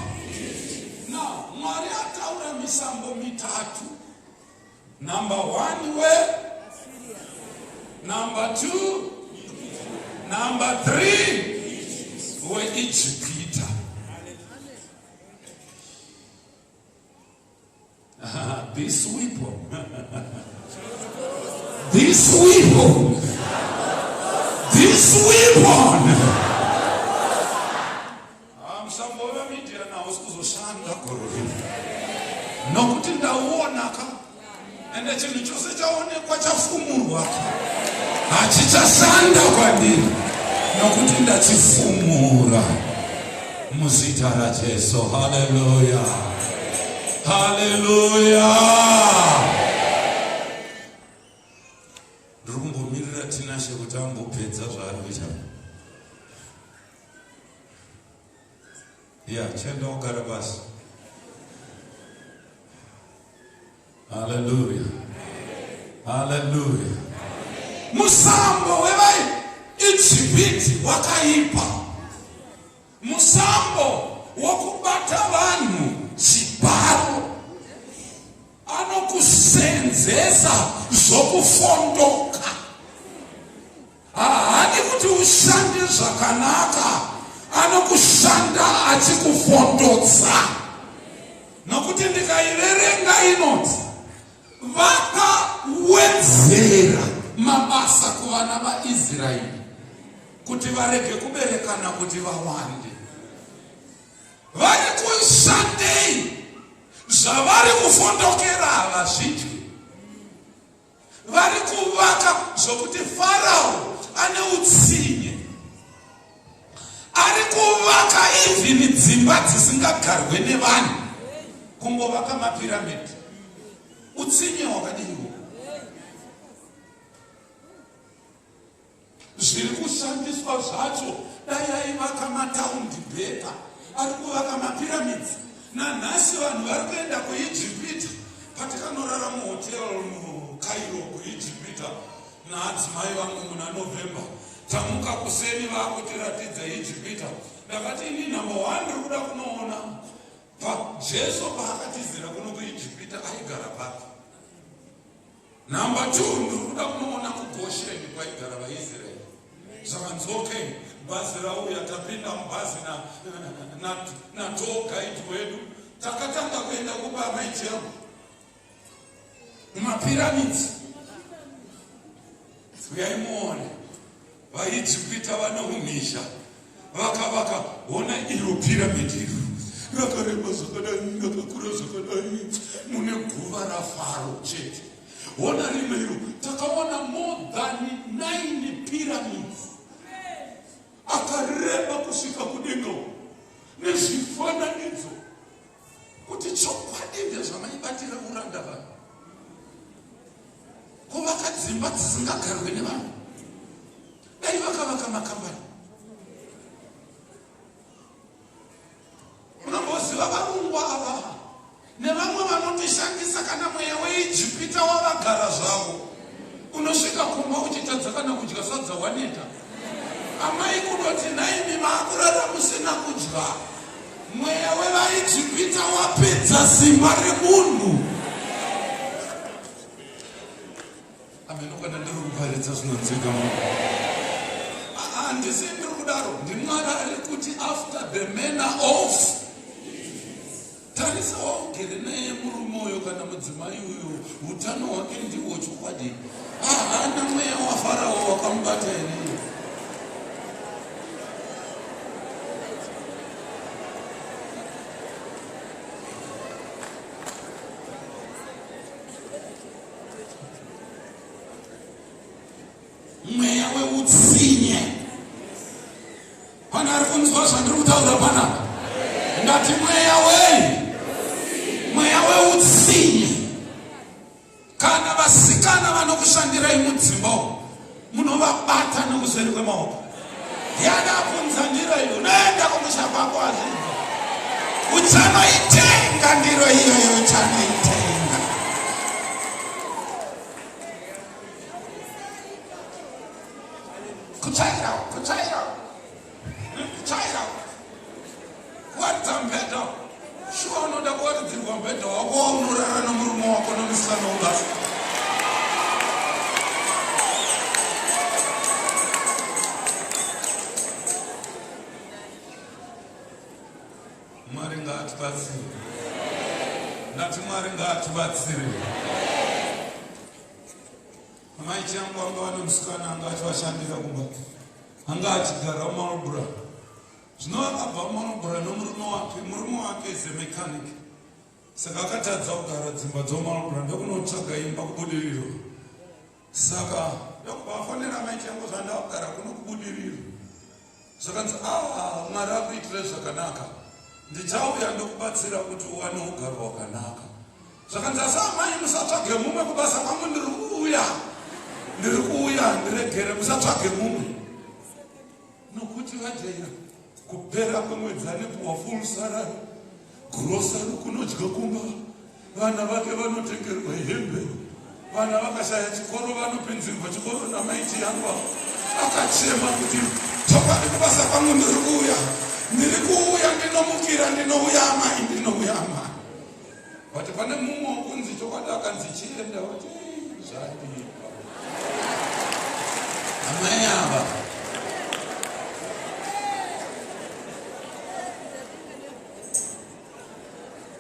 Now, Mwari ataura misambo mitatu. Number one we Number two, number three weIjipita. This weapon, this weapon, this weapon. Ah, musambo weMidian hausi kuzoshanda gore rino nokuti ndauona ka ende chinhu chose chaonekwa chafumurwa ka hachichashanda kwandiri nokuti ndachifumura muzita raJesu. Haleluya, haleluya. Ndiri kumbomirira Tinashe kuti ambopedza zvaari kuita. Ya, chienda wogara pasi. Haleluya, haleluya. Musambo wevaIjipiti wakaipa, musambo wokubata vanhu chibharo, anokusenzesa zvokufondoka. Haadi kuti ushande zvakanaka, anokushanda achikufondotsa. Nokuti ndikaiverenga inoti vakawedzera mabasa kuvana vaIsraeri kuti varege kuberekana kuti vawande. Vari kushandei? Zvavari kufondokera havazvidyi. Vari kuvaka zvokuti Farao ane utsinye. Ari kuvaka even dzimba dzisingagarwe nevanhu, kungovaka mapiramidhi. Utsinye hwakadiiwo? Zviri kushandiswa zvacho dai aivaka mataundi better. Ari kuvaka mapyramids. Nanhasi vanhu vari kuenda kuIjipita. Patikanorara muhotel muCairo kuIjipita naadzimai vangu muna November. Tamuka kuseni vakutiratidza Ijipita. Ndakati ini number one ndiri kuda kunoona Jesu paakatizira kuno kuIjipita aigara papi. Number two, ndiri kuda kunoona kuGosheni kwaigara vaIsraeri. Zvakanzi okay, bhazi rauya, tapinda mubhazi natour guide wedu. Takatanga kuenda kuba Michael. Mapyramids. Uyai muone. VaIjipita vane umhizha vakavaka, hona iro piramidhi iro rakareba zvakadai, rakakura zvakadai, mune guva raFaro chete. Hona rimwe iro, takaona more than 9 pyramids akareba kusvika kudenga uko nezvifananidzo kuti chokwadi ndezvamaibatira uranda vanhu kuvaka dzimba dzisingagarwe nevanhu. Dai vakavaka makambani. Unomboziva varungu ava nevamwe vanotishandisa kana mweya weIjipita wavagara zvavo. Unosvika kumba uchitadza kana kudya sadza waneta. Amai kudoti nhaimi maakurara musina kudya. Mweya wevaIjipita wapedza simba remunhu. Ameno kana ndiri kuparidza zvinonzwika munhu. Handisi ndiri kudaro, ndiMwari ari kuti after the manner of tarisa waugere naye murume uyo kana mudzimai uyo, utano hwake ndihwo chokwadi. Haana mweya waFarao wakamubata here? Pane ari kunzwa zvandiri kutaura panapa? Ndati mweya wei? Mweya weutsinye. Kana vasikana vanokushandirai mudzimba umu munovabata nokuseri kwemaoko. Ndiani apunza ndiro iyo? Unoenda kumusha kwako azvinzwa. Uchanoitenga ndiro iyoyo, uchanoitenga. Kutsvaira, kutsvaira, kutsvaira, kuwaridza mubhedha. Shuwa unoda kuwaridzirwa mubhedha wako waunorara nomurume wako nomusikana webasa. Mwari ngaatibatsire. Ndati Mwari ngaatibatsire. Amai changu vanga vane musikana anga achivashandira kumba, anga achigara muMarlborough. Zvino akabva muMarlborough nomurume wake, murume wake is a mechanic. Saka akatadza kugara dzimba dzoMarlborough ndokunotsvaga imba kuBudiriro. Saka ndokubva afonera amai changu zvandakugara kuno kuBudiriro. Zvakanzi, ah, Mwari akuitire zvakanaka. Ndichauya ndokubatsira kuti uwane ugaro hwakanaka. Zvakanzi, asi amai musatsvage mumwe kubasa kwangu ndiri kuuya. Ndiri kuuya, ndiregere musatsvage mumwe. Nokuti vajaira kupera kwemwedzi anepuwa full salary. Grocery kunodya kumba. Vana vake vanotengerwa hembe. Vana vakashaya chikoro vanopinzirwa chikoro namai Chiyangwa. Akachema kuti chokwadi kubasa kwangu ndiri kuuya. Ndiri kuuya ndinomukira ndinouya amai ndinouya amai. But pane mumwe wokunzi chokwadi akanzi chienda vati zvandipa. Amai ava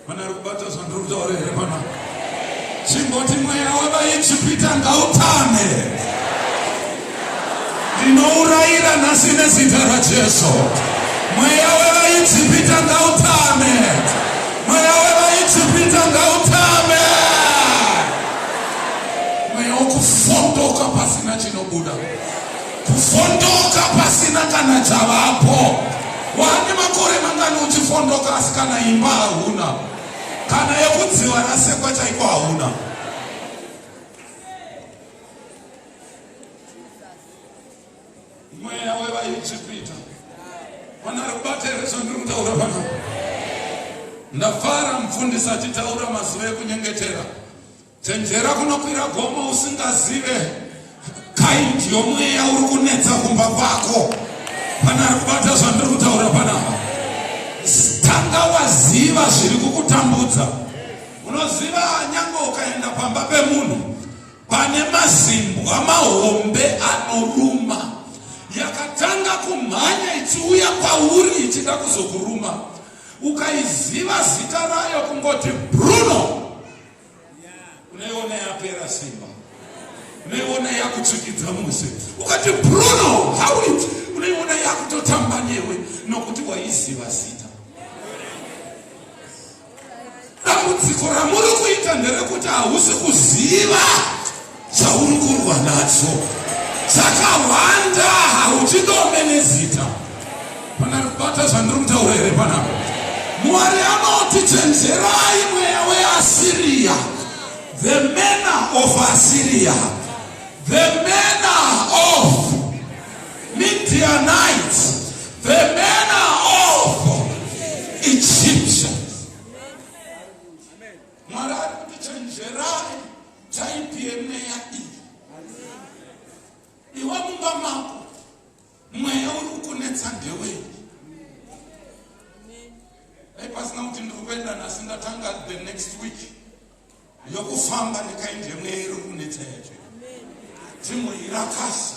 Pane ari kubata zvandiri kutaura here pana? Chimboti mweya wevaIjipita ngautame. Ndinourayira nhasi nezita raJesu. Mweya wevaIjipita ngautame. Mweya wevaIjipita ngautame. Mweya wokufondoka pasina chinobuda. Kufondoka pasina kana chavapo. Waane makore mangani uchifondoka asi kana imba hauna. Kana yekudziva rasekwa chaiko hauna. Mweya wevaIjipita. Pana ari kubata here zvandiri kutaura pano? Ndafara mufundisi achitaura mazuva ekunyengetera. Chenjera kunokwira gomo usingazive kind yomweya uri kunetsa kumba kwako. Pana ari kubata zvandiri kutaura panapa. Tanga waziva zviri kukutambudza. Unoziva nyange ukaenda pamba pemunhu pane mazimbwa mahombe anoruma yakatanga kumhanya ichiuya kwauri ichida kuzokuruma ukaiziva zita rayo kungoti Bruno unoiona yapera simba unoiona yakutsvikidza muse ukati bruno how it unoiona yakutotamba newe nokuti waiziva zita dambudziko ramuri kuita nderekuti hausi kuziva chauri kurwa nacho chakahwanda hauchidome nezita Pana kubata zvandiri kutaura here panapa? Mwari anoti chenjerai mweya weAsiria, the manner of Assyria, the manner of Midianites, the manner of Egyptians. Mwari ari kuti chenjerai type yemweya iyi. Iwe mumba mako Mweya uri kukunetsa ndewei? Dai pasina kuti ndiri kuenda nhasi ndatanga the next week yokufamba nekaindi yemweya iri kunetsa yacho. Chimboirakasa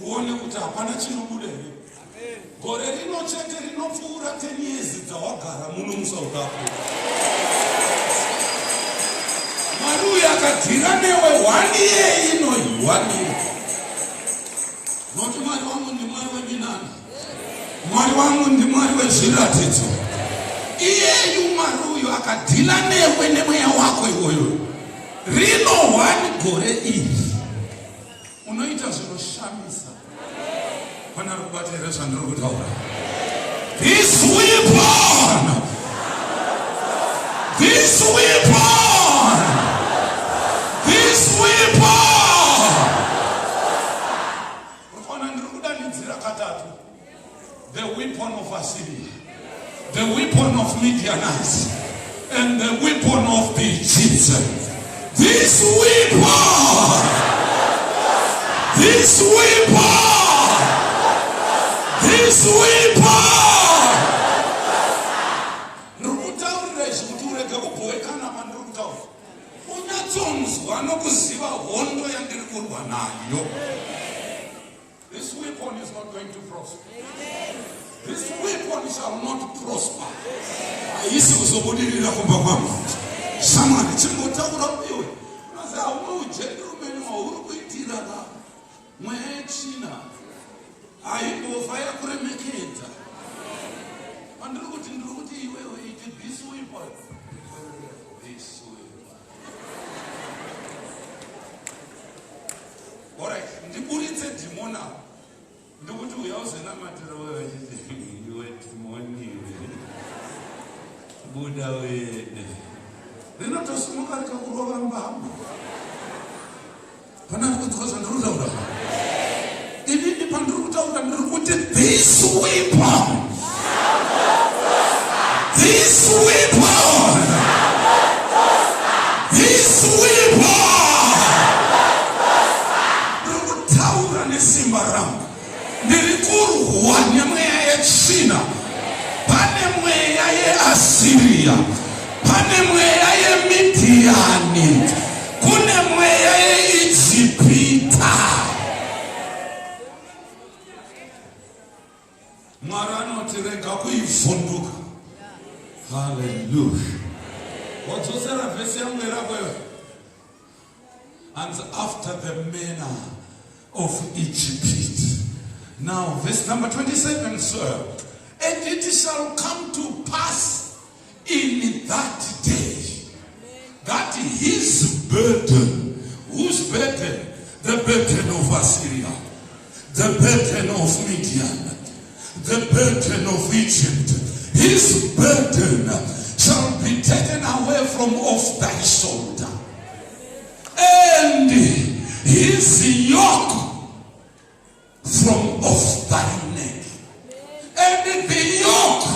uone kuti hapana chinobuda here. Gore rino chete rinopfuura 10 years dzawagara muno muSouth Africa. Mwari uyu akadhira newe one year inoyi, one year. Nokuti Mwari wangu ndiMwari weminana. Mwari wangu ndiMwari wezviratidzo. Iyeyu Mwari uyu akadhila newe nemweya wako iwoyo. Rino one gore iri unoita zvinoshamisa. Pana ari kubata here zvandiri kutaura? This weapon, this weapon, this weapon. Urikuona ndiri kudanidzira katatu. The weapon of Assyria, the weapon of Midianites, and the weapon of the Egyptians. This weapon, this weapon, this weapon. Ndiri kutaurira izvi kuti urege kubhowekana pandiri kutaura, unyatsonzwa nokuziva hondo yandiri kurwa nayo. This weapon is not going to prosper. This weapon shall not prosper. Haisi kuzobudirira kumba kwangu. Shamwari, chimbotaura iwe. Unoziva umwe ugentleman wauri kuitira ka mweya yetsvina haimbofa yakuremekedza. Pandiri kuti, ndiri kuti iwewe iti this weapon. This weapon. Alright, ndiburitse dhimoni apa. Ndikuti uya uzonamatira wewe achiti, "Iwe dhimoni iwe, buda uende." Rinotosimuka rikakurova mbama. Pana kunzwa zvandiri kutaura? Inini pandiri kutaura ndiri kuti this weapon, this weapon, this weapon. Ndiri kutaura nesimba rangu. Ndiri kurwa nemweya yetsvina. Pane mweya yeAsiria, pane mweya yeMidhiani, kune mweya yeIjipita. Mwari anoti rega kuivhunduka. Haleluya. Wadzosera vhesi yangu irakwewe. And after the manner of Egypt. Now, verse number 27, sir. And it shall come to pass in that day that his burden, whose burden? The burden of Assyria, the burden of Midian, the burden of Egypt, his burden shall be taken away from off thy shoulder, and his yoke from off thy neck. And the yoke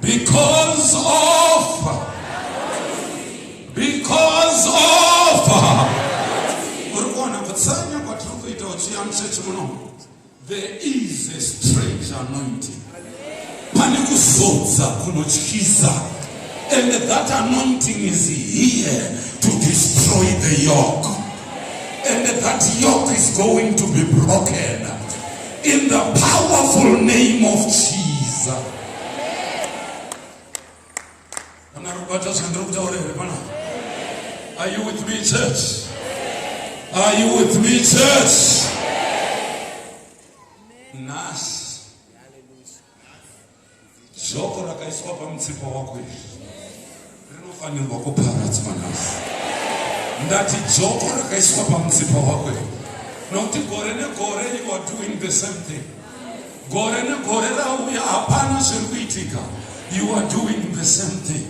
because of uri kuona kutsanya kwatiri kuita uchiya muchechi muno, there is a strange anointing. Pane kuzodza kunotyisa, and that anointing is here to destroy the yoke, and that yoke is going to be broken in the powerful name of Jesus. Kana rubata zvandiri kutaura here pana? Are you with me, church? Are you with me, church? Nhasi joko rakaiswa pamutsipa wako iri rinofanirwa kuparadzwa nhasi. Ndati joko rakaiswa pamutsipa wako iri, nokuti gore negore you are doing the same thing. Gore negore rauya, hapana zviri kuitika. You are doing the same thing.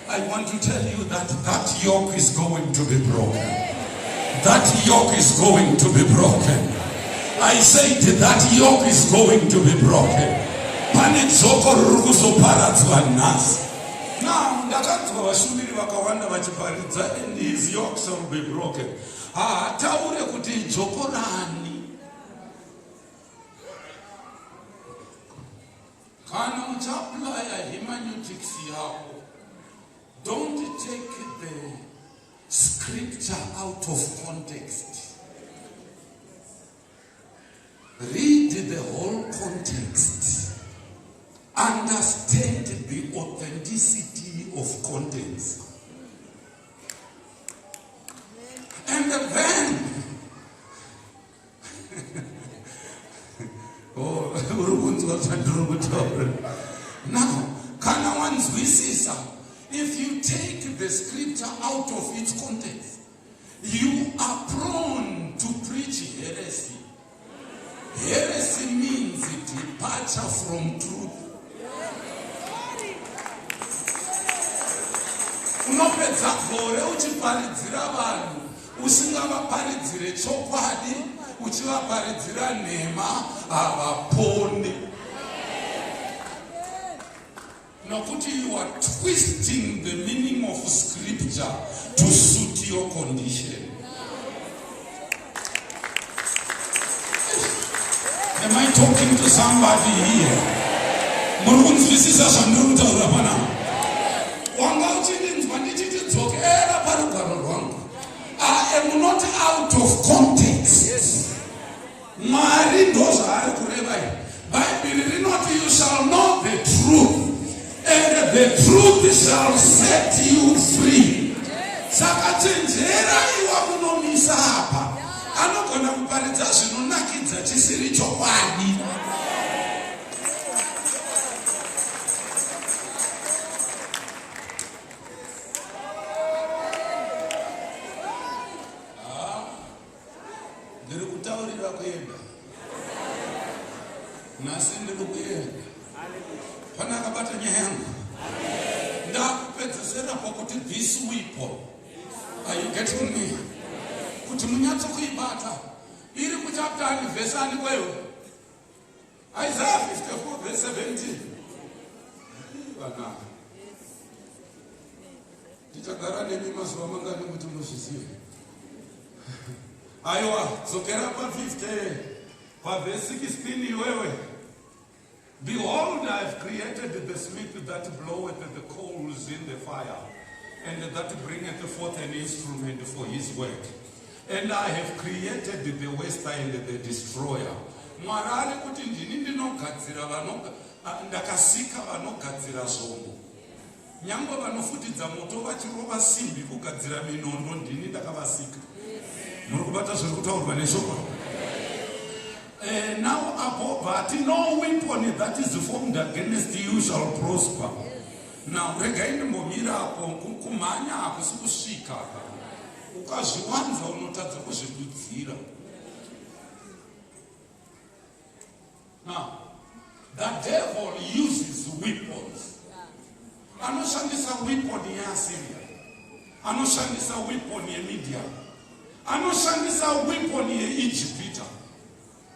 I want to tell you that that yoke is going to be broken. That yoke is going to be broken. I said that yoke is going to be broken. Pane joko riri kuzoparadzwa nhasi. Now, ndakanzwa vashumiri vakawanda vachiparidza, "And his yoke shall be broken." Haataure kuti joko rani. Kana uchiapplya hermeneutics yako, don't take the scripture out of context. Read the whole context. Understand the authenticity of contents, and then, oh, uri kunzwa zvandiri kutaura? Now, kana wanzwisisa, if you take the scripture out of its context. departure from truth. Unopedza gore uchiparidzira vanhu usingavaparidzire chokwadi, uchivaparidzira nhema, havaponi. Nokuti you are twisting the meaning of scripture to suit your condition. Am I talking to somebody here? Muri kunzwisisa zvandiri kutaura panapa? Wanga uchindinzwa ndichiti dzokera parugwaro rwangu. I am not out of context. Mwari ndozvaari kureva here. Bhaibheri rinoti you shall know the truth and the truth shall set you free. Saka chenjera iwa munomisa apa. Anogona kuparidza zvinonakidza chisiri chokwadi. Ndiri kutaurira kuenda. Nhasi ndiri kuenda. Pane akabata nyaya yangu. Ndakupedzesera pakuti this weapon. Are you getting me? Kuti munyatso kuibata. Iri kuchapter ani verse ani kwewe? Isaiah 54 verse 17. Vana. Tichagara nemi mazuva mangani kuti muzvizive? Aiwa, dzokera pa 50 pavhesi 16 iwewe. Behold, I have created the smith that bloweth the coals in the fire, and that bringeth forth an instrument for his work. And I have created the waster and the destroyer. Mwari ari kuti ndini ndinogadzira ndakasika vanogadzira zvombo. Nyangwe vanofutidza moto vachirova simbi kugadzira minondo ndini ndakavasika. Muri kubata zviri kutaurwa neshoko? Now apo but no weapon that is formed against you shall prosper. Now regai ndimbomira apo kumhanya hakusi kusvika apa. Ukazviwanza unotadza kuzvidudzira. Now, the devil uses weapons. Anoshandisa weapon yeAssyria. Anoshandisa weapon yeMidian. Anoshandisa weapon yeEgypita.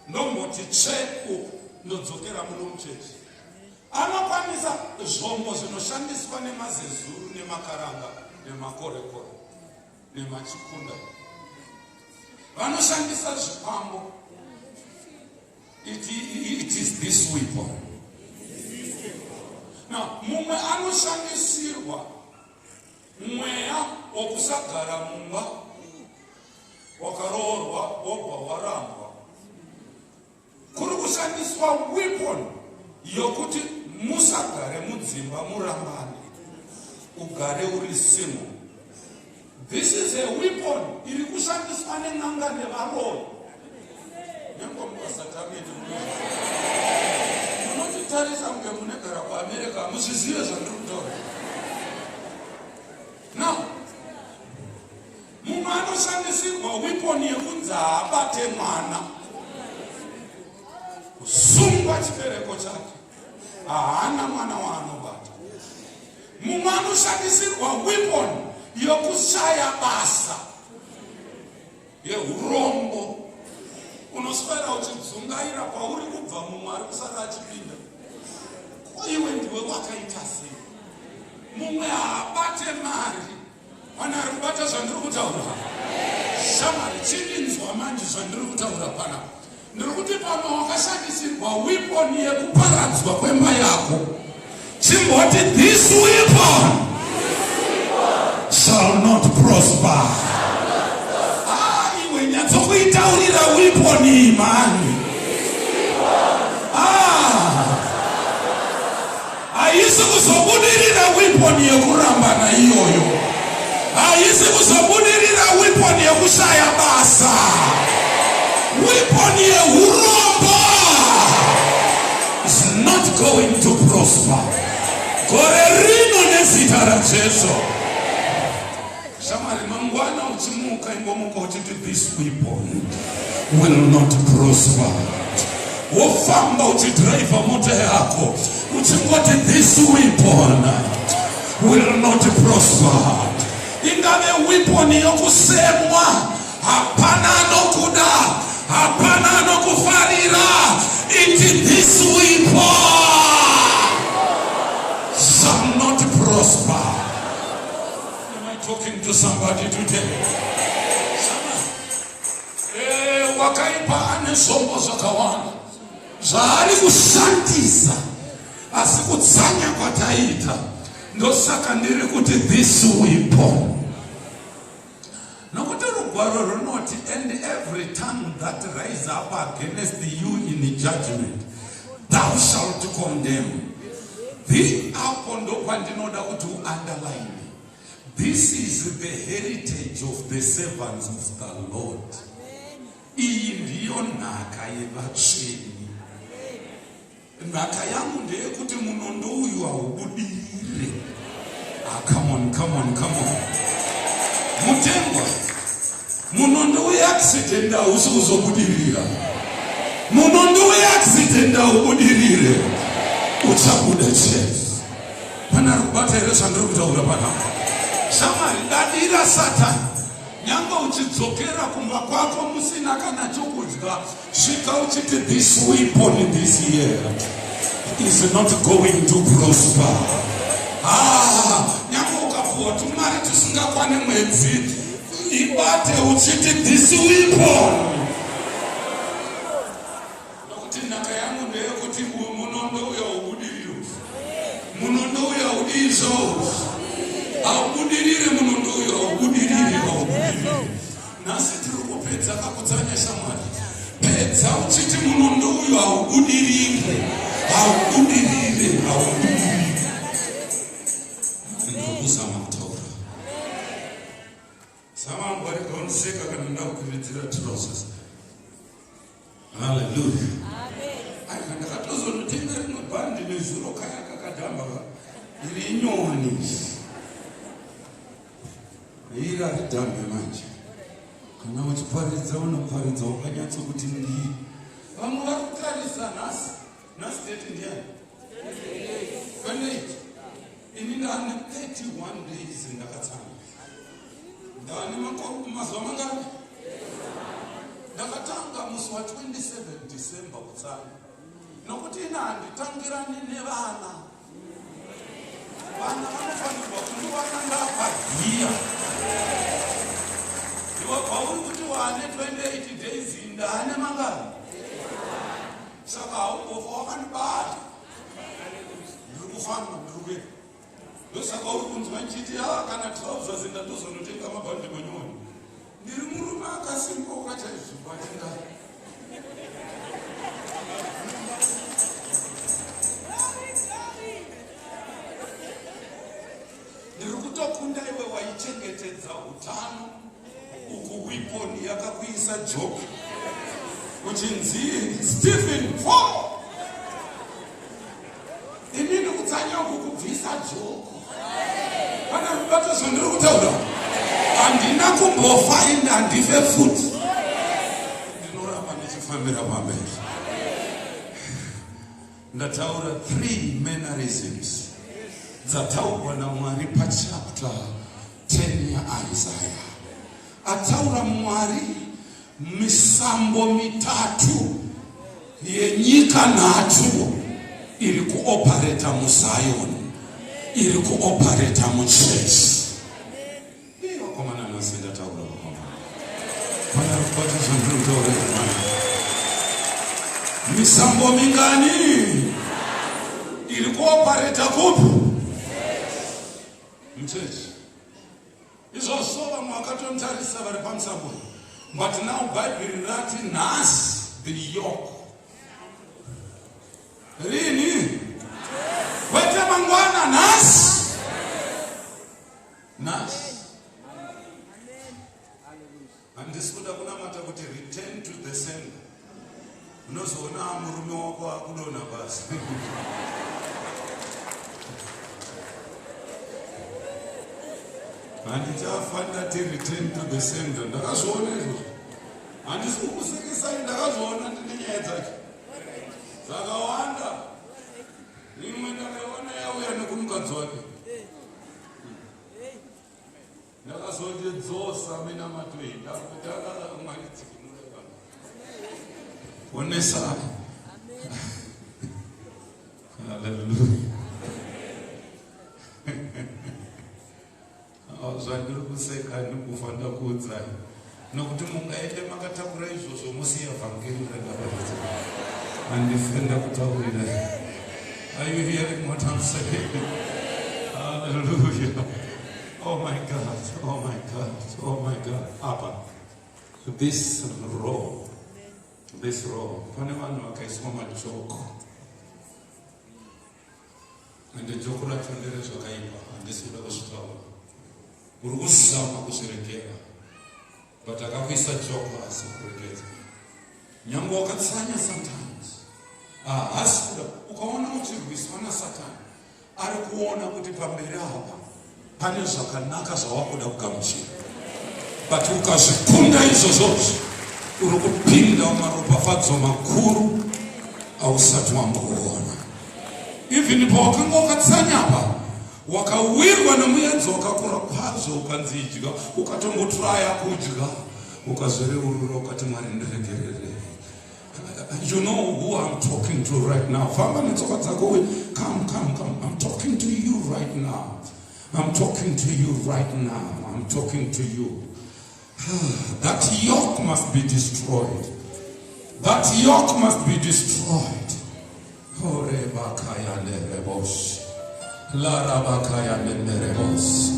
Ndomboti tsve uku ndodzokera muno muchechi. Anokwanisa zvombo zvinoshandiswa nemazezuru nemakaranga nemakorekore nemachikunda. Vanoshandisa zvikwambo. It is this weapon. Now, mumwe anoshandisirwa mweya wokusagara mumba wakaroorwa wobva warambwa. Kuri kushandiswa weapon yokuti musagare mudzimba murambane, ugare uri single. This is a weapon iri kushandiswa nen'anga nevaroyi. Nyangwe mukasatamiti munotitarisa kunge munegara kuAmerica, hamuzvizive zvandiri kutaura. Now, mumwe anoshandisirwa weapon yekunzi haabate mwana, kusungwa chibereko chake, haana mwana waanobata. Mumwe anoshandisirwa weapon yokushaya basa, yehurombo. Unoswera uchidzungaira kwauri kubva, mumwe ari kusara achipinda. Ko iwe ndiwe wakaita sei? Mumwe haabate mari. Pane ari kubata zvandiri kutaura? Shamwari, chindinzwa manje zvandiri kutaura panapa. Ndiri kuti pamwe wakashandisirwa weapon yekuparadzwa kwemba yako. Chimboti this weapon shall not prosper. Ah, iwe nyatsokuitaurira weapon iyi mani. Ah, haisi kuzobudirira weapon yekurambana iyoyo. Haisi kuzobudirira weapon yekushaya basa. Weapon yehurombo is not going to prosper. Gore rino nezita raJesu. Shamwari, mangwana uchimuka ingomuka uchiti this weapon will not prosper. Wofamba uchidhiraivha mota yako uchingoti this weapon will not prosper. Ingave weapon yokusemwa, hapana anokuda, hapana anokufarira. Iti this weapon shall not prosper. Am I talking to somebody today? Wakaipa ane zvombo zvakawanda zvaari kushandisa, asi kutsanya kwataita, ndosaka ndiri kuti this weapon, nokuti rugwaro runoti, "And every tongue that rise up against you in judgment thou shalt condemn." The apo ndokwandinoda kuti uunderline. This is the heritage of the servants of the Lord. Iyi ndiyo nhaka yevatsvene. Nhaka yangu ndeyekuti munondo uyu haubudirire. Ah, come on, come on, come on, mutengwa. Munondo weaccident hausi kuzobudirira. Munondo weaccident haubudirire, uchabuda chete. Pana ari kubata here zvandiri kutaura panapa? Shamwari, dadira Satani. Nyange uchidzokera kumba kwako musina kana chokudya, svika uchiti this weapon this year is not going to prosper. Ah, nyange ukapuwa tumari tusingakwani mwedzi, ibate uchiti this weapon, nokuti nhaka yangu ndeyekuti munondo uyo haubudirire. Munondo uyo haudizvo, haubudirire. Munondo uyo haubudirire, haubudirire. Nhasi tiri kupedza kakutsanya. Shamwari, pedza uchiti munondo uyo haubudirire, haubudirire, haubudirire. Ndiri kuzama kutaura samangwarigonseka kana ndakukwiridzira trousers. Haleluya! Aika, ndakatozonotenga rimwe bhandi nezuro, kaya kakadhamba ka, iri inyowani, iri haridhambe. Manje kana uchiparidza, unoparidza wakanyatsokuti ndii. Vamwe vari kutarisa nhasi. Nhasi date ndiani? 28. Ini ndaane 31 days ndakatsanya. Ndaane mazuva mangani? Ndakatanga musi wa27 December kutsanya, nokuti ina handitangirani nevana. Vana vanofanirwa kundiwana ndapagiya. Iwe pauri kuti wane 28 days, ndaane mangani? Saka haumbofa wakandibata. Ndiri kufamba, ndiri kuenda. Ndosaka uri kunzwa nchiti a kana trousers ndatozonotenga mabhandi manyowani. Ndiri murume akasimboka chaizvo kwatinga. Ndiri kutokunda iwe waichengetedza utano uku. Weapon yakakuisa joke uchinzi Stephen 4. Inini kutsanya uku kubvisa joko. Kana kubata zvandiri kutaura, handina kumbofa ende handife futi. Ndinoramba ndichifambira pamberi. Ndataura three mannerisms dzataurwa naMwari pachapter 10 yaIsaya. Ataura Mwari misambo mitatu yenyika nhatu iri kuoperate muZion, iri kuoperate muchechi. Vakomana, nhasi ndataura. Vakomana, pana rubata zvandiri kutaura here? Misambo mingani iri kuoperate kupi? Muchechi. Izvozvo vamwe vakatontarisa vari pamusambo, but now Bhaibheri rati nhasi the yoke. Rini? Kwete mangwana, nhasi, nhasi. Handisi kuda kunamata kuti return to the sender. Unozoona murume wako akudonha pasi. Handichafa ndati return to the sender. Ndakazviona izvozvo, handisi kukusekesai. Ndakazviona, ndine nyaya dzacho. Zvakawanda. Imwe ndakaiona yauya nekumukadzi wake. Ndakazoti dzosa minamato iyi ndakuti Mwari dzikinurai vanhu. Onesai. Hallelujah. Oh, zvandiri kuseka ndikufa ndakuudzai nokuti mungaende makatakura izvozvo musiya vhangeri randaparidza handife ndakutaurirai. Are you hearing what I'm saying? Hallelujah. Oh my God, oh my God, oh my God. Apa this row, this row, pane vanhu vakaiswa majoko, ende joko racho nderezvakaipa. Handisi kuda kuzvitaura. Uri kuzama kuzviregera, but akakuisa joko asi kuregedza nyange wakatsanya. Sometimes haasi kuda. Ukaona uchirwiswa naSatani, ari kuona kuti pamberi apa pane zvakanaka zvawakuda kugamuchira, but ukazvikunda izvozvozvo, uri kupinda mumaropafadzo makuru ausati wamboona. Even pawakanga wakatsanyapa, wakawirwa nemuedzo wakakura kwazvo, ukanzi idya, ukatomboturaya kudya, ukazvireurura, ukati, "Mwari, ndiregerere." You know who I'm talking to right now. Famba netsoka dzako. Come, come, come. I'm talking to you right now. I'm talking to you right now. I'm talking to you. That yoke must be destroyed. That yoke must be destroyed. Orebakaya nerebos. Larabakaya nerebos.